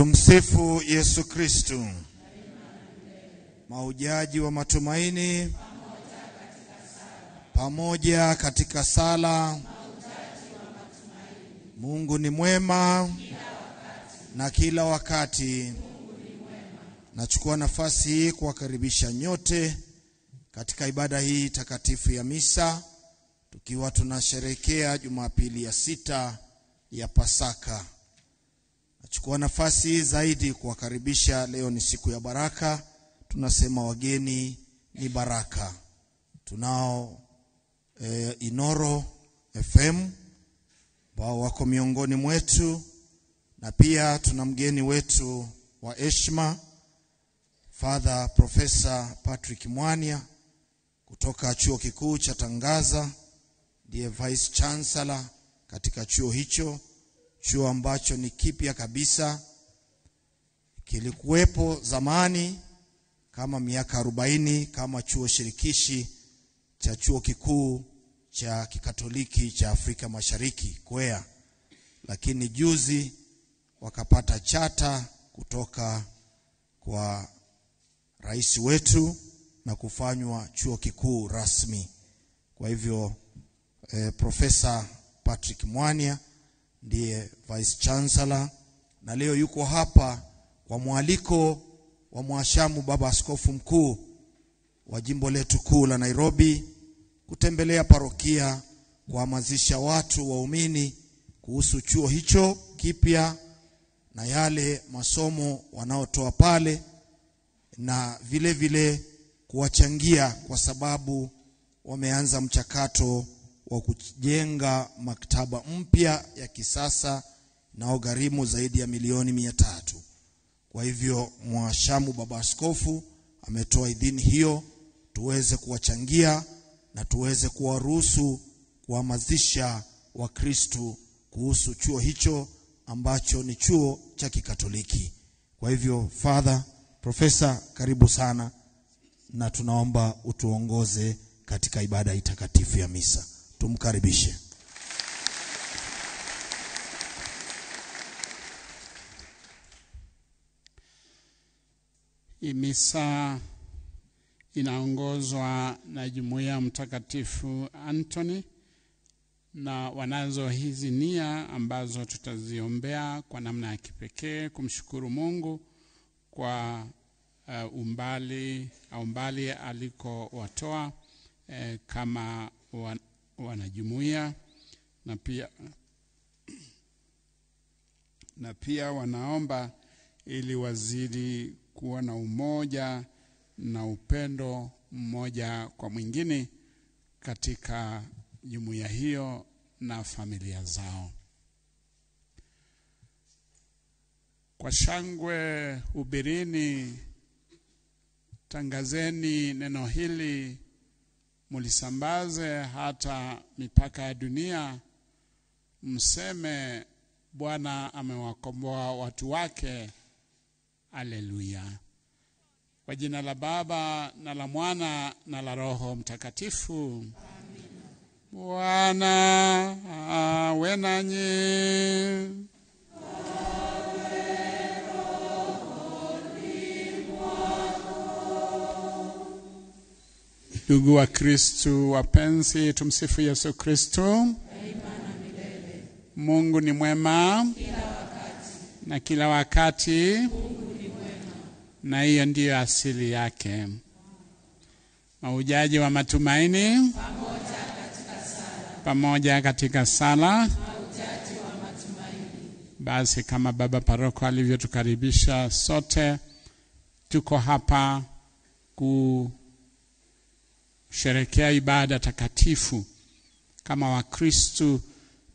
Tumsifu Yesu Kristu. Mahujaji wa matumaini, pamoja katika sala. Mungu ni mwema na kila wakati. Nachukua nafasi hii kuwakaribisha nyote katika ibada hii takatifu ya misa, tukiwa tunasherehekea Jumapili ya 6 ya Pasaka. Nachukua nafasi hii zaidi kuwakaribisha. Leo ni siku ya baraka, tunasema wageni ni baraka. Tunao Inoro FM ambao wako miongoni mwetu, na pia tuna mgeni wetu wa heshima Father Professor Patrick Mwania kutoka Chuo Kikuu cha Tangaza, ndiye Vice Chancellor katika chuo hicho, chuo ambacho ni kipya kabisa, kilikuwepo zamani kama miaka 40 kama chuo shirikishi cha Chuo Kikuu cha Kikatoliki cha Afrika Mashariki KWEA, lakini juzi wakapata chata kutoka kwa rais wetu na kufanywa chuo kikuu rasmi. Kwa hivyo Professor Patrick Mwania ndiye Vice Chancellor, na leo yuko hapa kwa mwaliko wa Mwashamu Baba Askofu Mkuu wa jimbo letu kuu la Nairobi kutembelea parokia, kuhamasisha watu waumini kuhusu chuo hicho kipya na yale masomo wanaotoa pale, na vile vile kuwachangia kwa sababu wameanza mchakato wa kujenga maktaba mpya ya kisasa na gharimu zaidi ya milioni 300. Kwa hivyo Mwashamu Baba Askofu ametoa idhini hiyo tuweze kuwachangia na tuweze kuwaruhusu kuhamasisha Wakristo kuhusu chuo hicho ambacho ni chuo cha Kikatoliki. Kwa hivyo Father Professor, karibu sana, na tunaomba utuongoze katika ibada takatifu ya misa. Tumkaribishe. Misa inaongozwa na Jumuiya Mtakatifu Anthony, na wanazo hizi nia ambazo tutaziombea kwa namna ya kipekee, kumshukuru Mungu kwa umbali au mbali alikowatoa kama wanajumuiya, na pia wanaomba ili wazidi kuwa na umoja na upendo mmoja kwa mwingine katika jumuiya hiyo na familia zao. Kwa shangwe hubirini, tangazeni neno hili, mulisambaze hata mipaka ya dunia, mseme Bwana amewakomboa watu wake. Haleluya. Kwa jina la Baba na la Mwana na la Roho Mtakatifu. Amina. Bwana awe nanyi. Ndugu wa Kristu wapenzi, tumsifu Yesu Kristu. Mungu ni mwema kila wakati, na kila wakati Mungu ni mwema, na hiyo ndiyo asili yake. Mahujaji wa matumaini, pamoja katika sala. Mahujaji wa matumaini. Basi kama Baba Paroko alivyotukaribisha sote, tuko hapa kusherehekea ibada takatifu. Kama Wakristu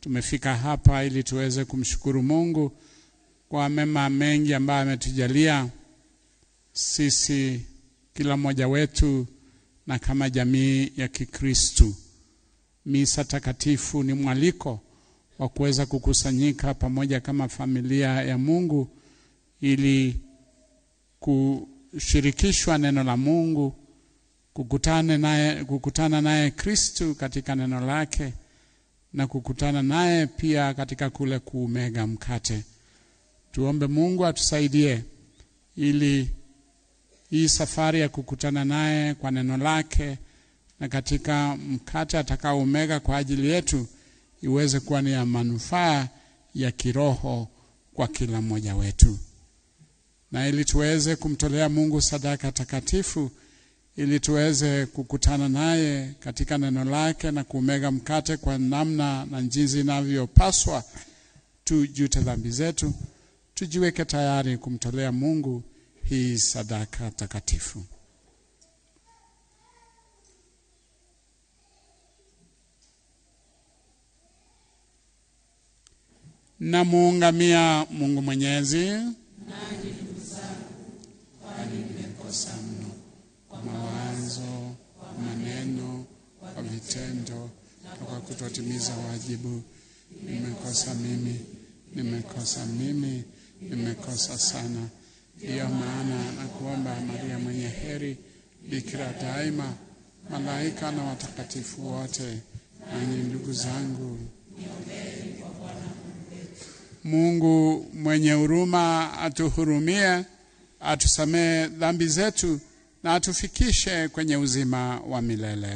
tumefika hapa ili tuweze kumshukuru Mungu kwa mema mengi ambayo ametujalia sisi, kila mmoja wetu, na kama jamii ya Kikristu. Misa takatifu ni mwaliko wa kuweza kukusanyika pamoja kama familia ya Mungu ili kushirikishwa neno la Mungu, kukutana naye Kristu katika neno lake, na kukutana naye pia katika kule kuumega mkate. Tuombe Mungu atusaidie ili hii safari ya kukutana naye kwa neno lake na katika mkate atakaoumega kwa ajili yetu iweze kuwa ni ya manufaa ya kiroho kwa kila mmoja wetu, na ili tuweze kumtolea Mungu sadaka takatifu, ili tuweze kukutana naye katika neno lake na kuumega mkate kwa namna na jinsi inavyopaswa. Tujute dhambi zetu, tujiweke tayari kumtolea Mungu hii sadaka takatifu. Namuungamia Mungu Mwenyezi, Nanyi ndugu zangu, kwani nimekosa mno kwa mawazo, kwa maneno, kwa vitendo na kwa kutotimiza wajibu. Nimekosa mimi, nimekosa mimi, nimekosa sana. Ndiyo maana nakuomba Maria mwenye heri, Bikira daima, malaika na watakatifu wote, nanyi ndugu zangu, Mungu mwenye huruma atuhurumie, atusamehe dhambi zetu na atufikishe kwenye uzima wa milele.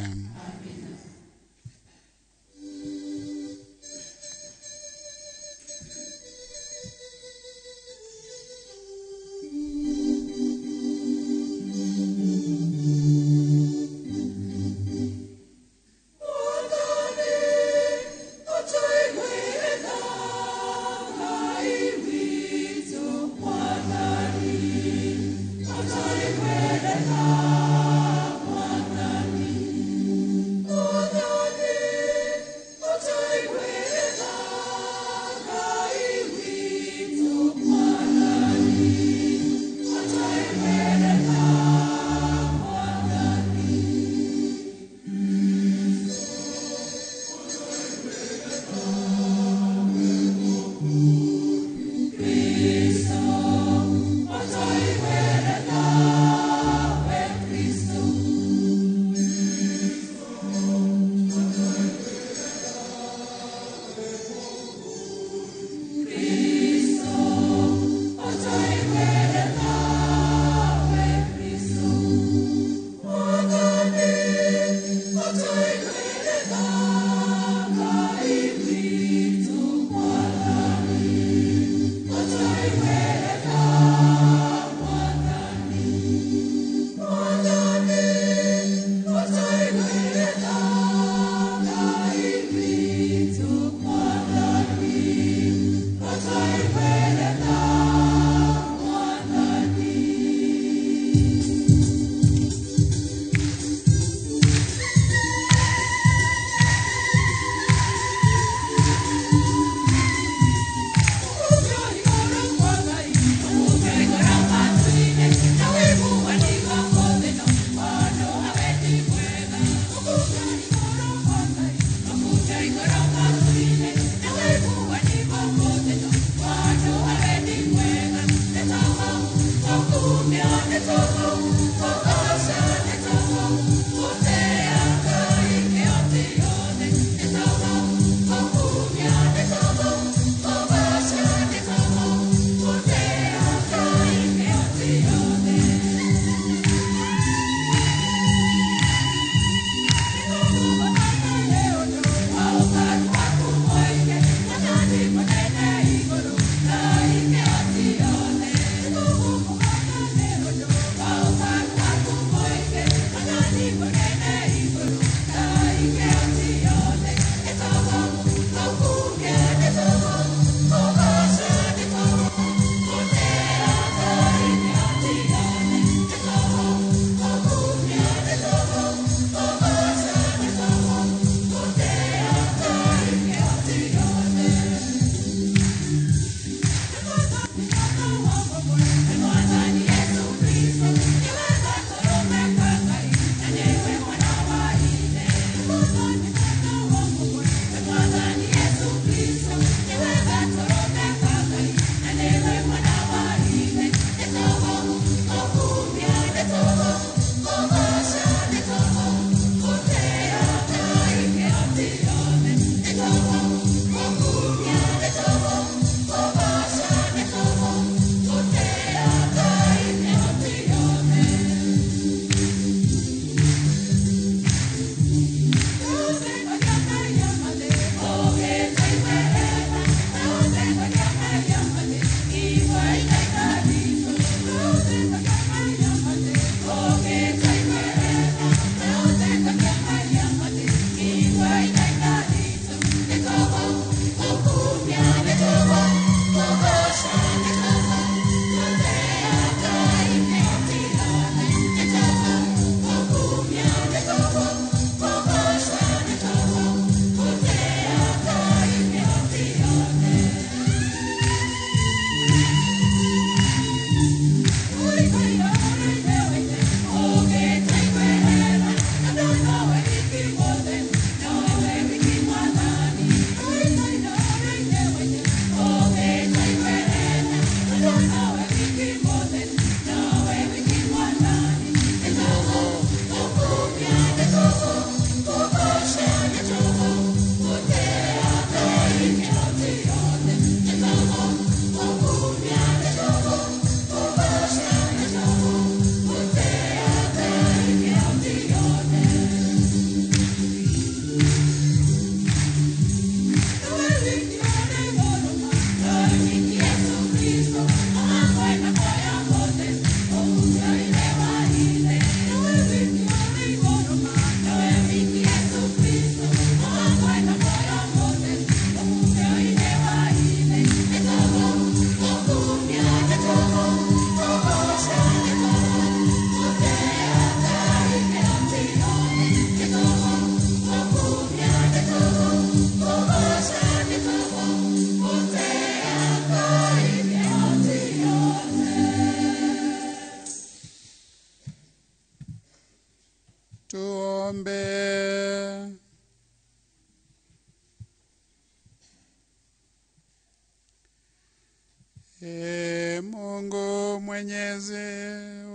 Ee Mungu Mwenyezi,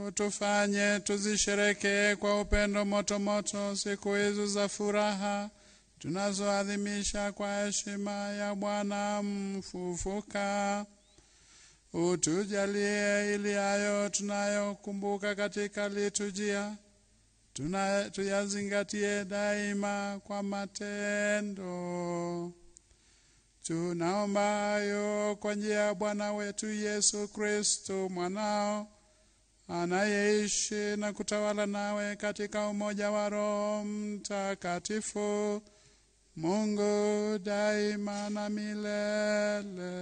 utufanye tuzisherekee kwa upendo moto moto siku hizo za furaha tunazoadhimisha kwa heshima ya Bwana mfufuka. Utujalie ili hayo tunayokumbuka katika liturujia tuyazingatie daima kwa matendo. Tunaomba hayo kwa njia ya Bwana wetu Yesu Kristo mwanao, anayeishi na kutawala nawe katika umoja wa Roho Mtakatifu, Mungu daima na milele.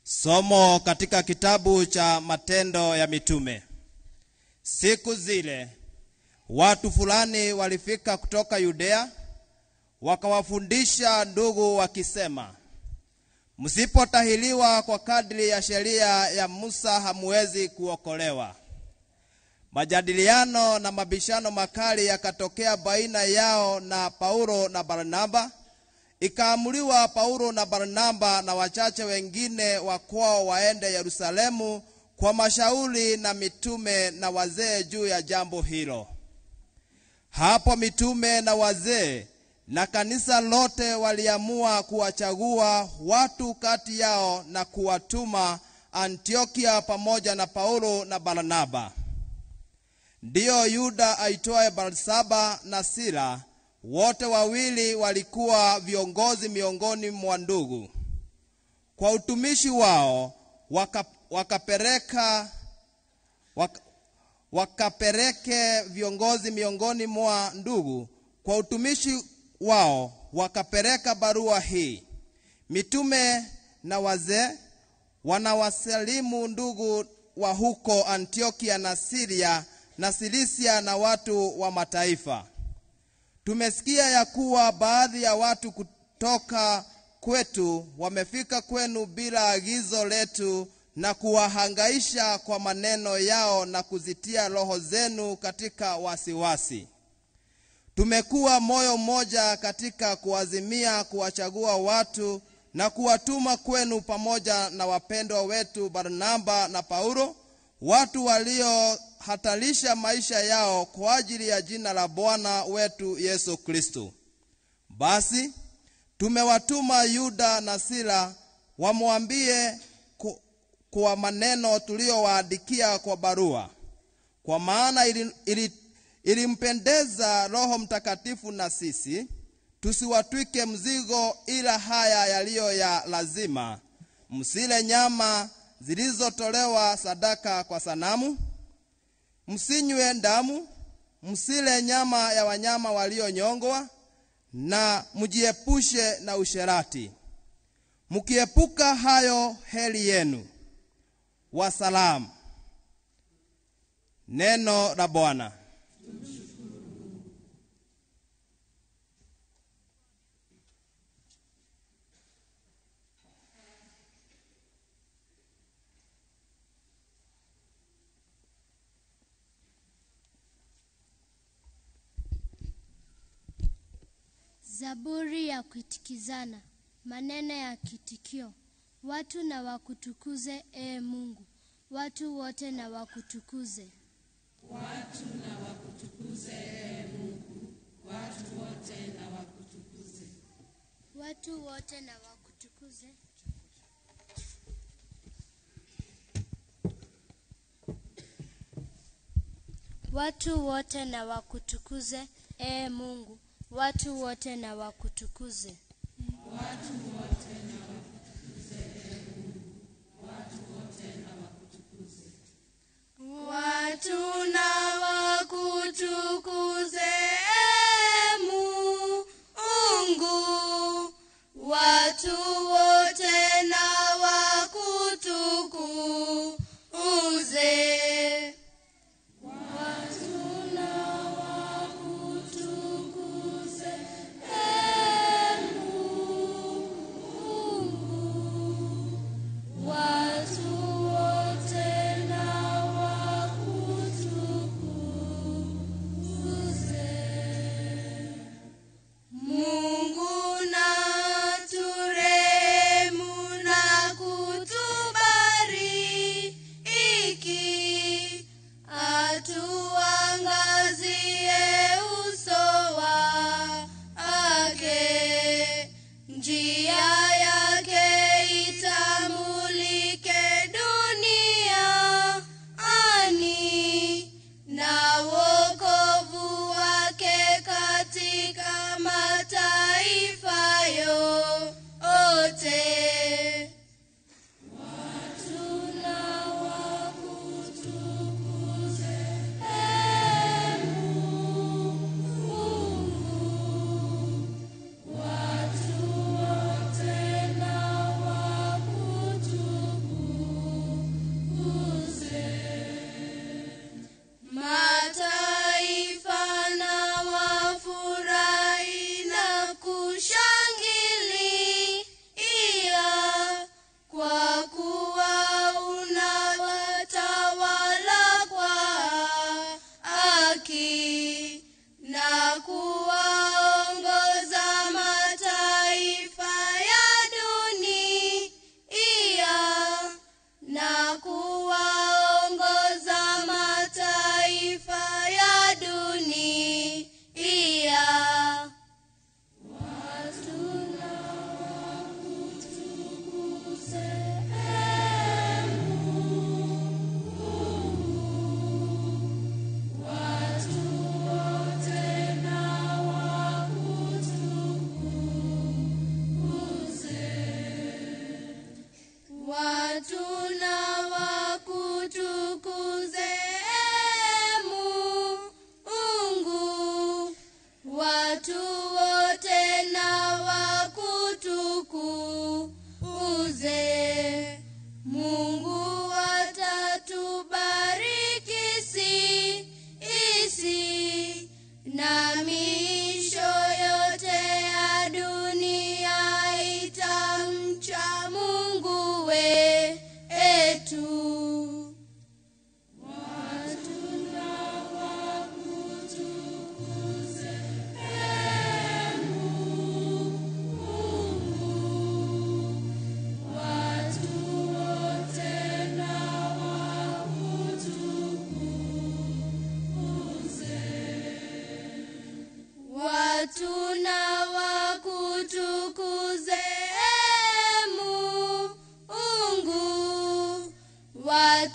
Somo katika kitabu cha Matendo ya Mitume. Siku zile watu fulani walifika kutoka Yudea, wakawafundisha ndugu wakisema, msipotahiriwa kwa kadri ya sheria ya Musa hamuwezi kuokolewa. Majadiliano na mabishano makali yakatokea baina yao na Paulo na Barnaba. Ikaamuliwa Paulo na Barnaba na wachache wengine wa kwao waende Yerusalemu kwa mashauri na mitume na wazee juu ya jambo hilo. Hapo mitume na wazee na kanisa lote waliamua kuwachagua watu kati yao na kuwatuma Antiokia pamoja na Paulo na Barnaba. Ndiyo Yuda aitwaye Barsaba na Sila, wote wawili walikuwa viongozi miongoni mwa ndugu. Kwa utumishi wao wakapeleka Wakapeleke viongozi miongoni mwa ndugu kwa utumishi wao, wakapeleka barua hii. Mitume na wazee wanawasalimu ndugu wa huko Antiokia na Siria na Silisia na watu wa mataifa. Tumesikia ya kuwa baadhi ya watu kutoka kwetu wamefika kwenu bila agizo letu na kuwahangaisha kwa maneno yao na kuzitia roho zenu katika wasiwasi. Tumekuwa moyo mmoja katika kuazimia kuwachagua watu na kuwatuma kwenu pamoja na wapendwa wetu Barnaba na Paulo, watu waliohatarisha maisha yao kwa ajili ya jina la Bwana wetu Yesu Kristo. Basi tumewatuma Yuda na Sila wamwambie kwa maneno tuliyowaandikia kwa barua. Kwa maana ilimpendeza Roho Mtakatifu na sisi tusiwatwike mzigo ila haya yaliyo ya lazima: msile nyama zilizotolewa sadaka kwa sanamu, msinywe damu, msile nyama ya wanyama walionyongwa, na mjiepushe na usherati. Mkiepuka hayo, heri yenu. Wasalamu. Neno la Bwana. Zaburi ya kuitikizana. Maneno ya kitikio. Watu na wakutukuze, ee Mungu. Watu wote na wakutukuze. Watu na wakutukuze, ee Mungu. Watu wote na wakutukuze. Watu wote na wakutukuze. Watu wote na wakutukuze, ee Mungu. Watu wote na wakutukuze. Watu wote na wakutukuze, ee Mungu. Watu wote na wakutukuze. Watu na wakutukuze, ee Mungu. Watu wote na wakutukuze. Watu na wakutukuze, ee Mungu. Watu wote na wakutukuze. Mungu na turehemu na kutubariki, atuangazie uso wake, njia yake itambulike duniani, na wokovu wake katika mataifa yote. Watu na wakutukuze, ee Mungu. Watu wote na wakutukuze. Mataifa na wafurahi na kushangilia, kwa kuwa unawatawala kwa haki na kuwaongoza mataifa ya dunia, na kuwaongoza mataifa ya dunia. Watu na wakutukuze, ee Mungu. Watu wote na wakutukuze. Watu na wakutukuze,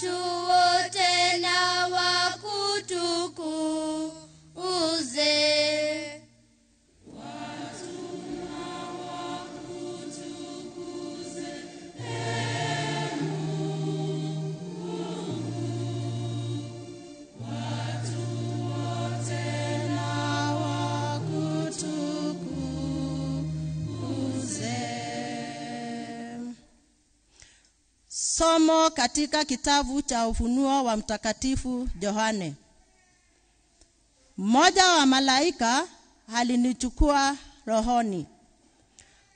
Watu wote na wakutukuze. Watu na wakutukuze, Ee Mungu. Watu wote na wakutukuze. Somo katika kitabu cha Ufunuo wa Mtakatifu Yohane. Mmoja wa malaika alinichukua rohoni,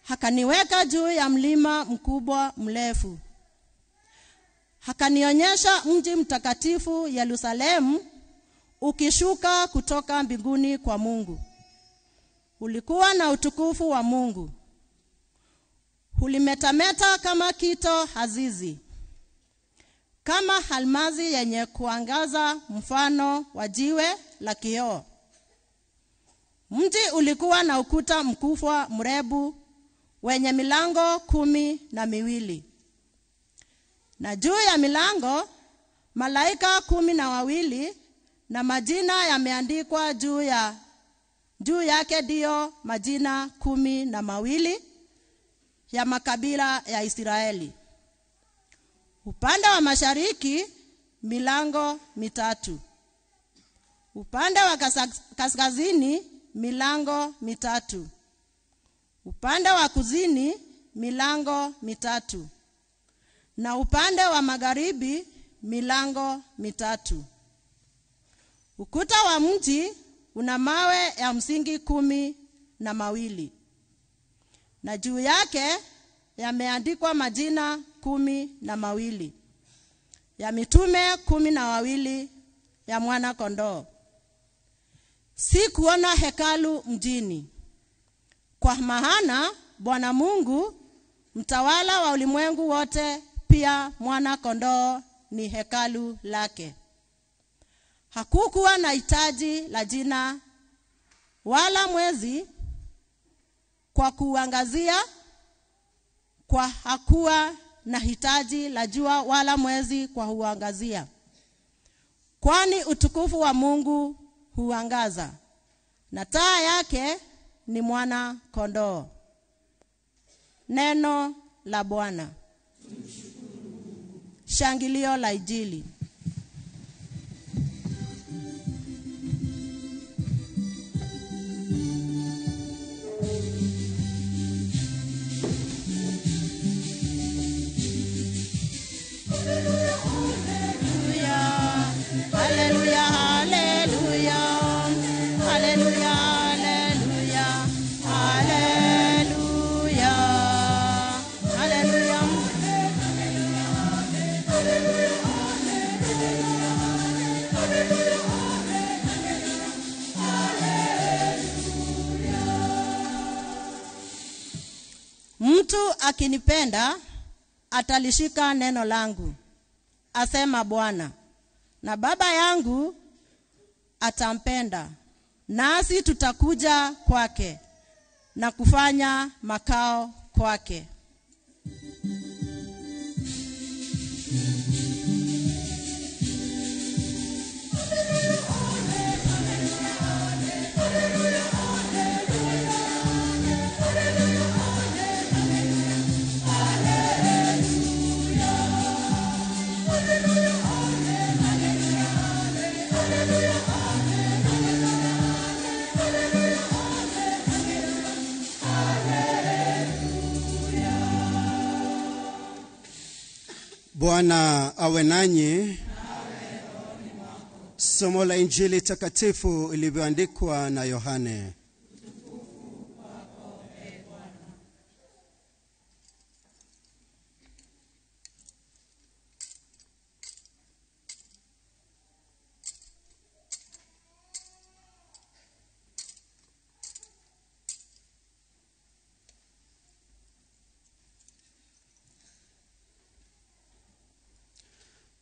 akaniweka juu ya mlima mkubwa mrefu, akanionyesha mji mtakatifu Yerusalemu ukishuka kutoka mbinguni kwa Mungu. Ulikuwa na utukufu wa Mungu, ulimetameta kama kito azizi, kama almasi yenye kuangaza mfano wa jiwe la kioo. Mji ulikuwa na ukuta mkubwa mrefu wenye milango 12, na juu ya milango malaika 12, na majina yameandikwa juu yake, ndiyo majina 12 ya makabila ya Israeli. Upande wa mashariki milango 3, upande wa kaskazini milango 3, upande wa kusini milango 3, na upande wa magharibi milango 3. Ukuta wa mji una mawe ya msingi 12, na juu yake yameandikwa majina 12 ya mitume 12 ya mwana kondoo. Sikuona hekalu mjini, kwa maana Bwana Mungu mtawala wa ulimwengu wote, pia mwana kondoo ni hekalu lake. Hakukuwa na hitaji la jina wala mwezi kwa kuangazia, kwa hakuwa na hitaji la jua wala mwezi kwa huangazia, kwani utukufu wa Mungu huangaza, na taa yake ni mwana kondoo. Neno la Bwana. Shangilio la Injili. Hallelujah, hallelujah, hallelujah, hallelujah, hallelujah, hallelujah. Mtu akinipenda atalishika neno langu, asema Bwana, na Baba yangu atampenda, nasi tutakuja kwake na kufanya makao kwake. Bwana awe nanyi. Somo la Injili takatifu ilivyoandikwa na Yohane.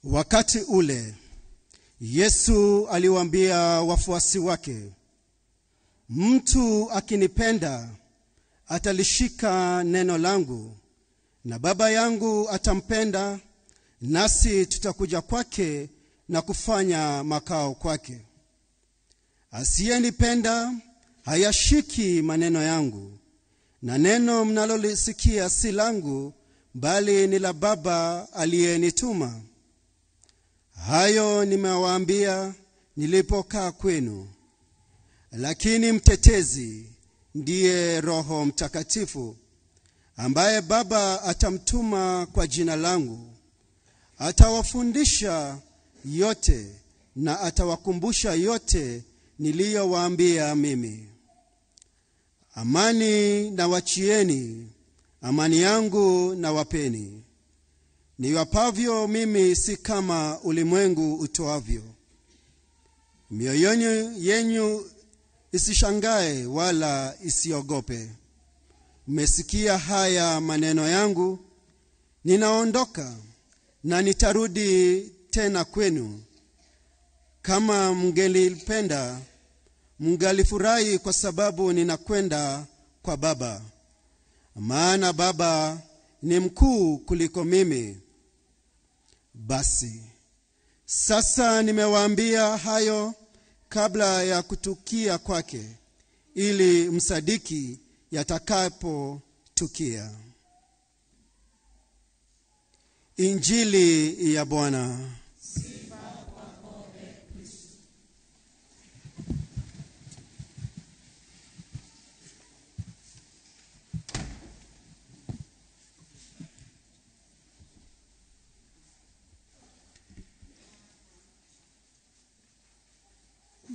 Wakati ule Yesu aliwaambia wafuasi wake, mtu akinipenda atalishika neno langu, na Baba yangu atampenda, nasi tutakuja kwake na kufanya makao kwake. Asiyenipenda hayashiki maneno yangu, na neno mnalolisikia si langu, bali ni la Baba aliyenituma. Hayo nimewaambia nilipokaa kwenu. Lakini mtetezi ndiye Roho Mtakatifu, ambaye Baba atamtuma kwa jina langu, atawafundisha yote na atawakumbusha yote niliyowaambia mimi. Amani nawachieni, amani yangu nawapeni. Niwapavyo mimi si kama ulimwengu utoavyo. Mioyoni yenyu isishangae wala isiogope. Mmesikia haya maneno yangu, ninaondoka na nitarudi tena kwenu. Kama mngelipenda, mngalifurahi kwa sababu ninakwenda kwa Baba, maana Baba ni mkuu kuliko mimi. Basi sasa nimewaambia hayo kabla ya kutukia kwake, ili msadiki yatakapotukia. Injili ya Bwana.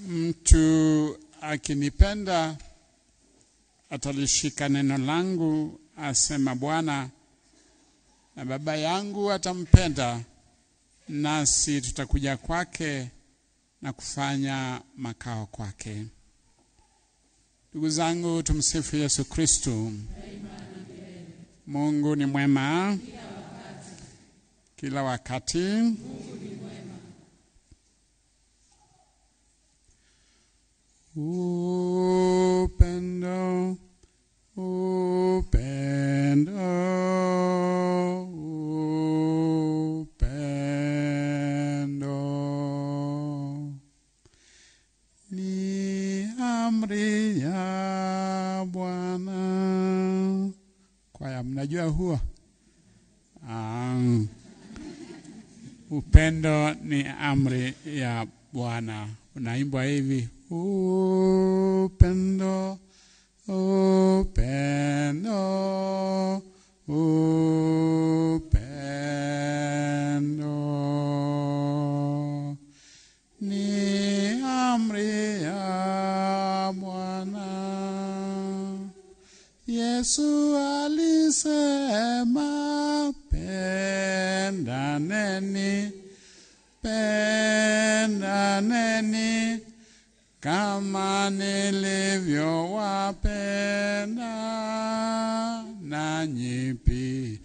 Mtu akinipenda atalishika neno langu, asema Bwana, na Baba yangu atampenda, nasi tutakuja kwake na kufanya makao kwake. Ndugu zangu, tumsifu Yesu Kristo. Mungu ni mwema kila wakati. Upendo, upendo, upendo ni amri ya Bwana. Kwaya, mnajua huo? Upendo ni amri ya Bwana. Unaimbwa hivi: upendo, upendo, upendo ni amri ya Bwana. Yesu alisema, pendaneni, pendaneni kama nilivyowapenda nanyi pia,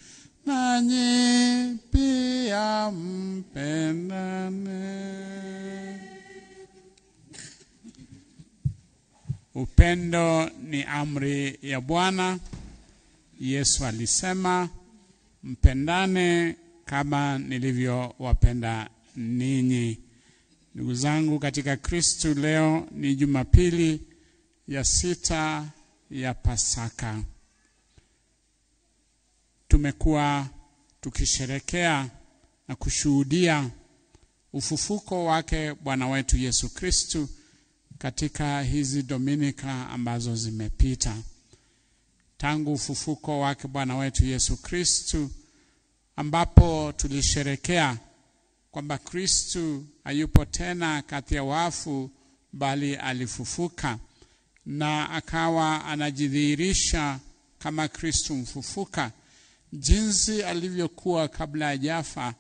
nanyi pia mpendane. Upendo ni amri ya Bwana. Yesu alisema, mpendane kama nilivyowapenda ninyi. Ndugu zangu katika Kristo, leo ni Jumapili ya 6 ya Pasaka. Tumekuwa tukisherekea na kushuhudia ufufuko wake Bwana wetu Yesu Kristo katika hizi Dominika ambazo zimepita. Tangu ufufuko wake Bwana wetu Yesu Kristo, ambapo tulisherekea kwamba Kristo hayupo tena kati ya wafu, bali alifufuka na akawa anajidhihirisha kama Kristo mfufuka. Jinsi alivyokuwa kabla hajafa,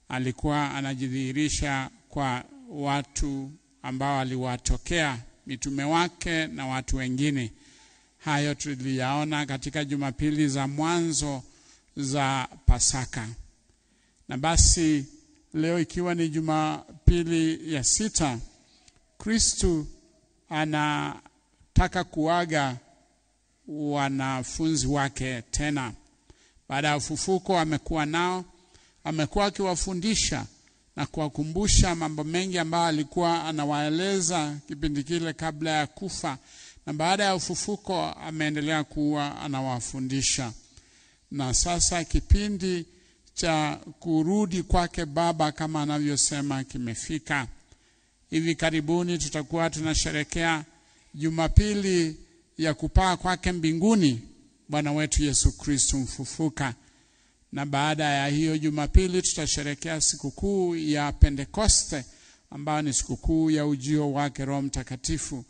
alikuwa anajidhihirisha kwa watu ambao aliwatokea, mitume wake na watu wengine. Hayo tuliyaona katika Jumapili za mwanzo za Pasaka. Na basi leo ikiwa ni Jumapili ya 6, Kristo anataka kuaga wanafunzi wake tena. Baada ya ufufuko amekuwa nao, Amekuwa akiwafundisha na kuwakumbusha mambo mengi ambayo alikuwa anawaeleza kipindi kile kabla ya kufa, na baada ya ufufuko ameendelea kuwa anawafundisha. Na sasa kipindi cha kurudi kwake Baba kama anavyosema kimefika. Hivi karibuni tutakuwa tunasherekea Jumapili ya kupaa kwake mbinguni Bwana wetu Yesu Kristo mfufuka. Na baada ya hiyo Jumapili tutasherekea sikukuu ya Pentekoste ambayo ni sikukuu ya ujio wake Roho Mtakatifu.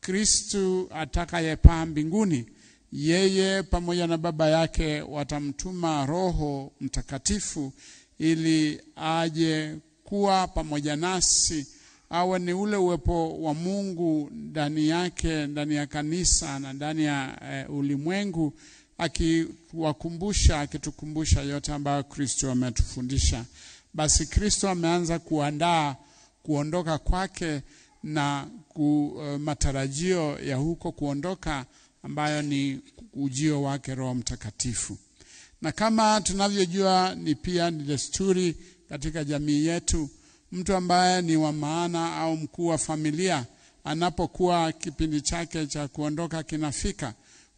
Kristu atakayepaa mbinguni, yeye pamoja na Baba yake watamtuma Roho Mtakatifu ili aje kuwa pamoja nasi, awe ni ule uwepo wa Mungu ndani yake, ndani ya kanisa na ndani ya ulimwengu, akiwakumbusha, akitukumbusha yote ambayo Kristo ametufundisha. Basi Kristo ameanza kuandaa kuondoka kwake na matarajio ya huko kuondoka ambayo ni ujio wake Roho Mtakatifu. Na kama tunavyojua, ni pia ni desturi katika jamii yetu, mtu ambaye ni wa maana au mkuu wa familia anapokuwa kipindi chake cha kuondoka kinafika,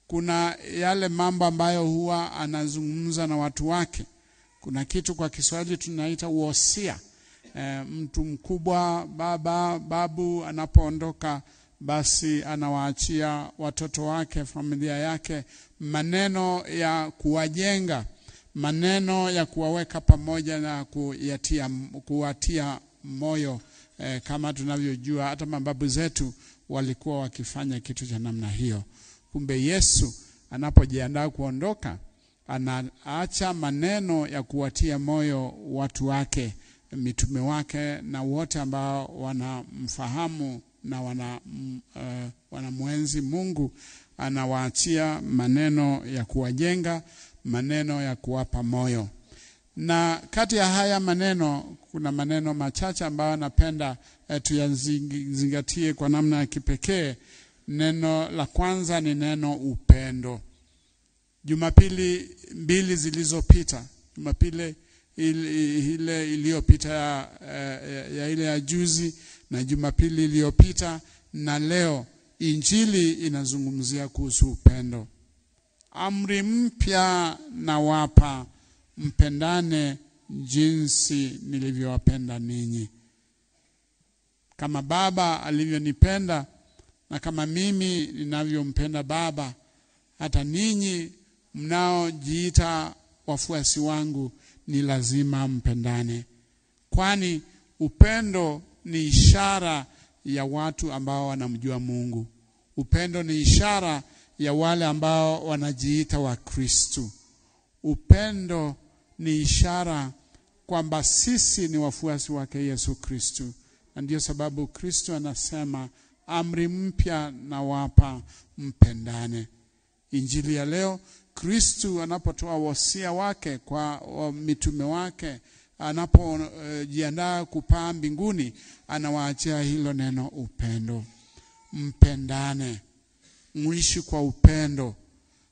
kuna yale mambo ambayo huwa anazungumza na watu wake. Kuna kitu kwa Kiswahili tunaita wosia. Mtu mkubwa, baba, babu anapoondoka, basi anawaachia watoto wake, familia yake, maneno ya kuwajenga, maneno ya kuwaweka pamoja na kuwatia moyo. Kama tunavyojua hata mababu zetu walikuwa wakifanya kitu cha namna hiyo. Kumbe Yesu anapojiandaa kuondoka, anaacha maneno ya kuwatia moyo watu wake, mitume wake na wote ambao wanamfahamu na wanamwenzi Mungu. Anawaachia maneno ya kuwajenga, maneno ya kuwapa moyo. Na kati ya haya maneno kuna maneno machache ambayo napenda tuyazingatie kwa namna ya kipekee. Neno la kwanza ni neno upendo. Jumapili mbili zilizopita, Jumapili ile iliyopita ya ile ya juzi na Jumapili iliyopita na leo, Injili inazungumzia kuhusu upendo. Amri mpya nawapa, mpendane jinsi nilivyowapenda ninyi. Kama Baba alivyonipenda na kama mimi ninavyompenda Baba, hata ninyi mnaojiita wafuasi wangu ni lazima mpendane. Kwani upendo ni ishara ya watu ambao wanamjua Mungu. Upendo ni ishara ya wale ambao wanajiita wa Kristo. Upendo ni ishara kwamba sisi ni wafuasi wake Yesu Kristo. Na ndiyo sababu Kristo anasema amri mpya nawapa, mpendane. Injili ya leo, Kristo anapotoa wasia wake kwa mitume wake, anapojiandaa kupaa mbinguni, anawaachia hilo neno upendo. Mpendane, muishi kwa upendo.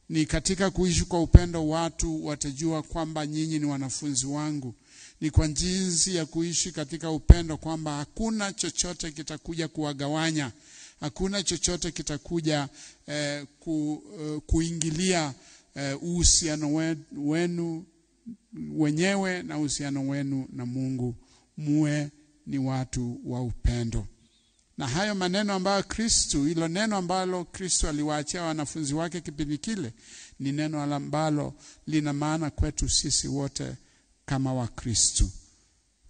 Ni katika kuishi kwa upendo watu watajua kwamba nyinyi ni wanafunzi wangu. Ni kwa jinsi ya kuishi katika upendo kwamba hakuna chochote kitakuja kuwagawanya, hakuna chochote kitakuja kuingilia uhusiano wenu wenyewe na uhusiano wenu na Mungu. Muwe ni watu wa upendo. Na hayo maneno ambayo Kristo, hilo neno ambalo Kristo aliwaachia wanafunzi wake kipindi kile, ni neno ambalo lina maana kwetu sisi wote kama Wakristo.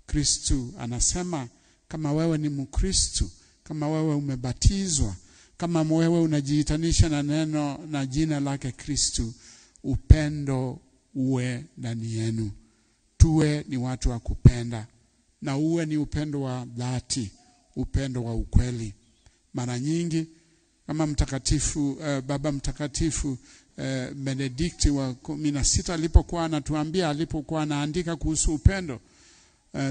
Kristo anasema kama wewe ni Mkristo, kama wewe umebatizwa, kama wewe unajiitanisha na neno na jina lake Kristo, upendo uwe ndani yenu. Tuwe ni watu wa kupenda, na uwe ni upendo wa dhati, upendo wa ukweli. Mara nyingi kama mtakatifu Baba Mtakatifu Benedikti wa 16 alipokuwa anatuambia, alipokuwa anaandika kuhusu upendo,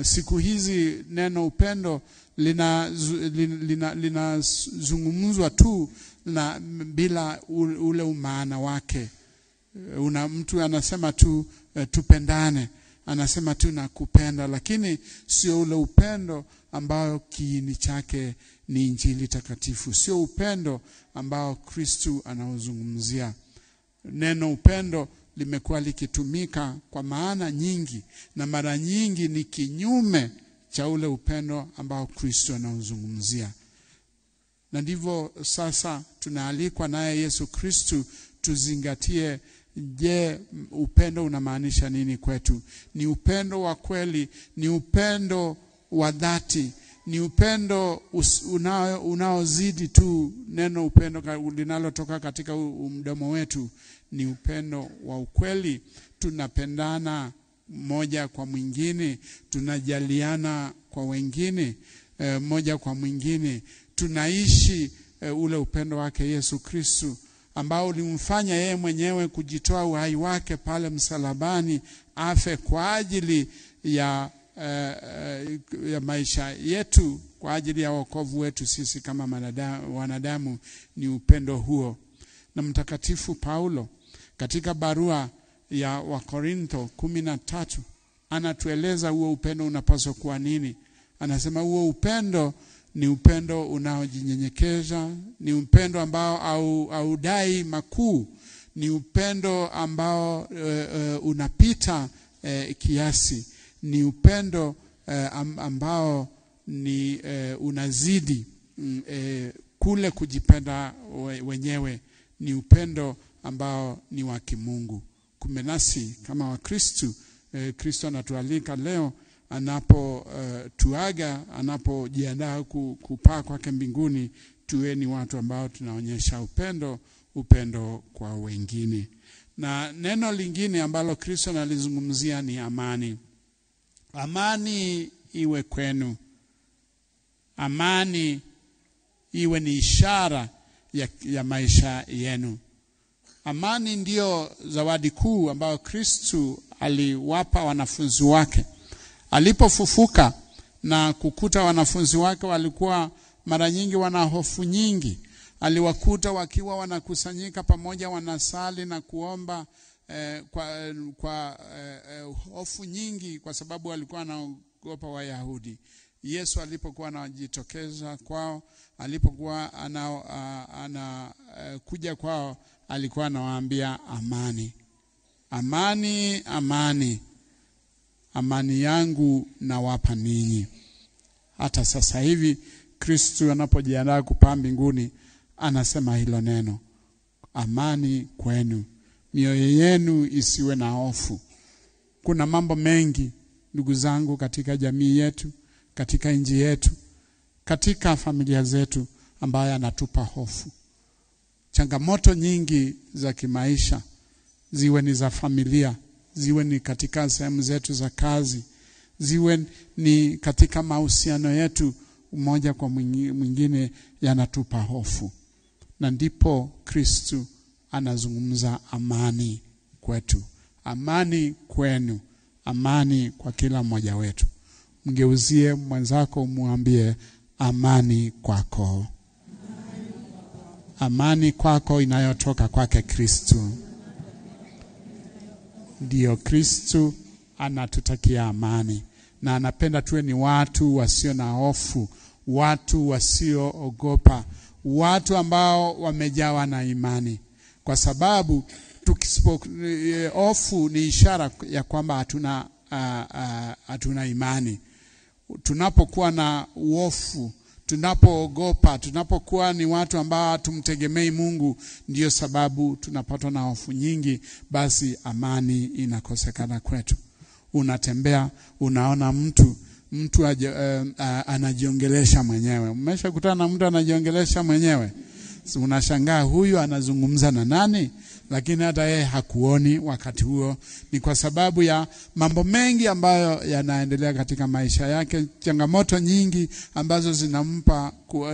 siku hizi neno upendo linazungumzwa tu na bila ule umaana wake. Una mtu anasema tu tupendane, Anasema tu nakupenda, lakini sio ule upendo ambao kiini chake ni Injili takatifu, sio upendo ambao Kristu anaozungumzia. Neno upendo limekuwa likitumika kwa maana nyingi, na mara nyingi ni kinyume cha ule upendo ambao Kristo anaozungumzia. Na ndivyo sasa tunaalikwa naye Yesu Kristu tuzingatie, je, upendo unamaanisha nini kwetu? Ni upendo wa kweli, ni upendo wa dhati, ni upendo unaozidi tu neno upendo linalotoka katika mdomo wetu. Ni upendo wa ukweli. Tunapendana mmoja kwa mwingine, tunajaliana kwa wengine, mmoja kwa mwingine. Tunaishi ule upendo wake Yesu Kristu ambao ulimfanya yeye mwenyewe kujitoa uhai wake pale msalabani afe kwa ajili ya maisha yetu, kwa ajili ya wokovu wetu sisi kama wanadamu. Ni upendo huo. Na Mtakatifu Paulo katika barua ya Wakorintho 13 anatueleza huo upendo unapaswa kuwa nini. Anasema huo upendo ni upendo unaojinyenyekeza, ni upendo ambao haudai makuu, ni upendo ambao unapita kiasi, ni upendo ambao ni unazidi kule kujipenda wenyewe, ni upendo ambao ni wa kimungu. Kumbe nasi kama Wakristu, Kristo anatualika leo anapotuaga, anapojiandaa kupaa kwake mbinguni, tuwe ni watu ambao tunaonyesha upendo kwa wengine. Na neno lingine ambalo Kristo analizungumzia ni amani. Amani iwe kwenu. Amani iwe ni ishara ya maisha yenu. Amani ndiyo zawadi kuu ambayo Kristo aliwapa wanafunzi wake. Alipofufuka na kukuta wanafunzi wake walikuwa mara nyingi wana hofu nyingi, aliwakuta wakiwa wanakusanyika pamoja, wanasali na kuomba kwa hofu nyingi, kwa sababu walikuwa wanaogopa Wayahudi. Yesu alipokuwa anajitokeza kwao, alipokuwa anakuja kwao, alikuwa anawaambia amani. Amani, amani, amani yangu nawapa ninyi. Hata sasa hivi Kristo anapojiandaa kupaa mbinguni anasema hilo neno, amani kwenu, mioyo yenu isiwe na hofu. Kuna mambo mengi ndugu zangu katika jamii yetu, katika nchi yetu, katika familia zetu ambayo yanatupa hofu. Changamoto nyingi za kimaisha, ziwe ni za familia, ziwe ni katika sehemu zetu za kazi, ziwe ni katika mahusiano yetu mmoja kwa mwingine, yanatupa hofu. Na ndipo Kristo anazungumza amani kwetu, amani kwenu, amani kwa kila mmoja wetu. Mgeuzie mwenzako muambie amani kwako. Amani kwako inayotoka kwake Kristo. Ndiyo, Kristo anatutakia amani, na anapenda tuwe ni watu wasio na hofu, watu wasioogopa, watu ambao wamejawa na imani. Kwa sababu hofu ni ishara ya kwamba hatuna imani. Tunapokuwa na hofu, tunapoogopa, tunapokuwa ni watu ambao tumtegemei Mungu, ndiyo sababu tunapatwa na hofu nyingi, basi amani inakosekana kwetu. Unatembea, unaona mtu anajiongelesha mwenyewe. Umeshakutana na mtu anajiongelesha mwenyewe? Unashangaa huyu anazungumza na nani, lakini hata yeye hakuoni wakati huo. Ni kwa sababu ya mambo mengi ambayo yanaendelea katika maisha yake, changamoto nyingi ambazo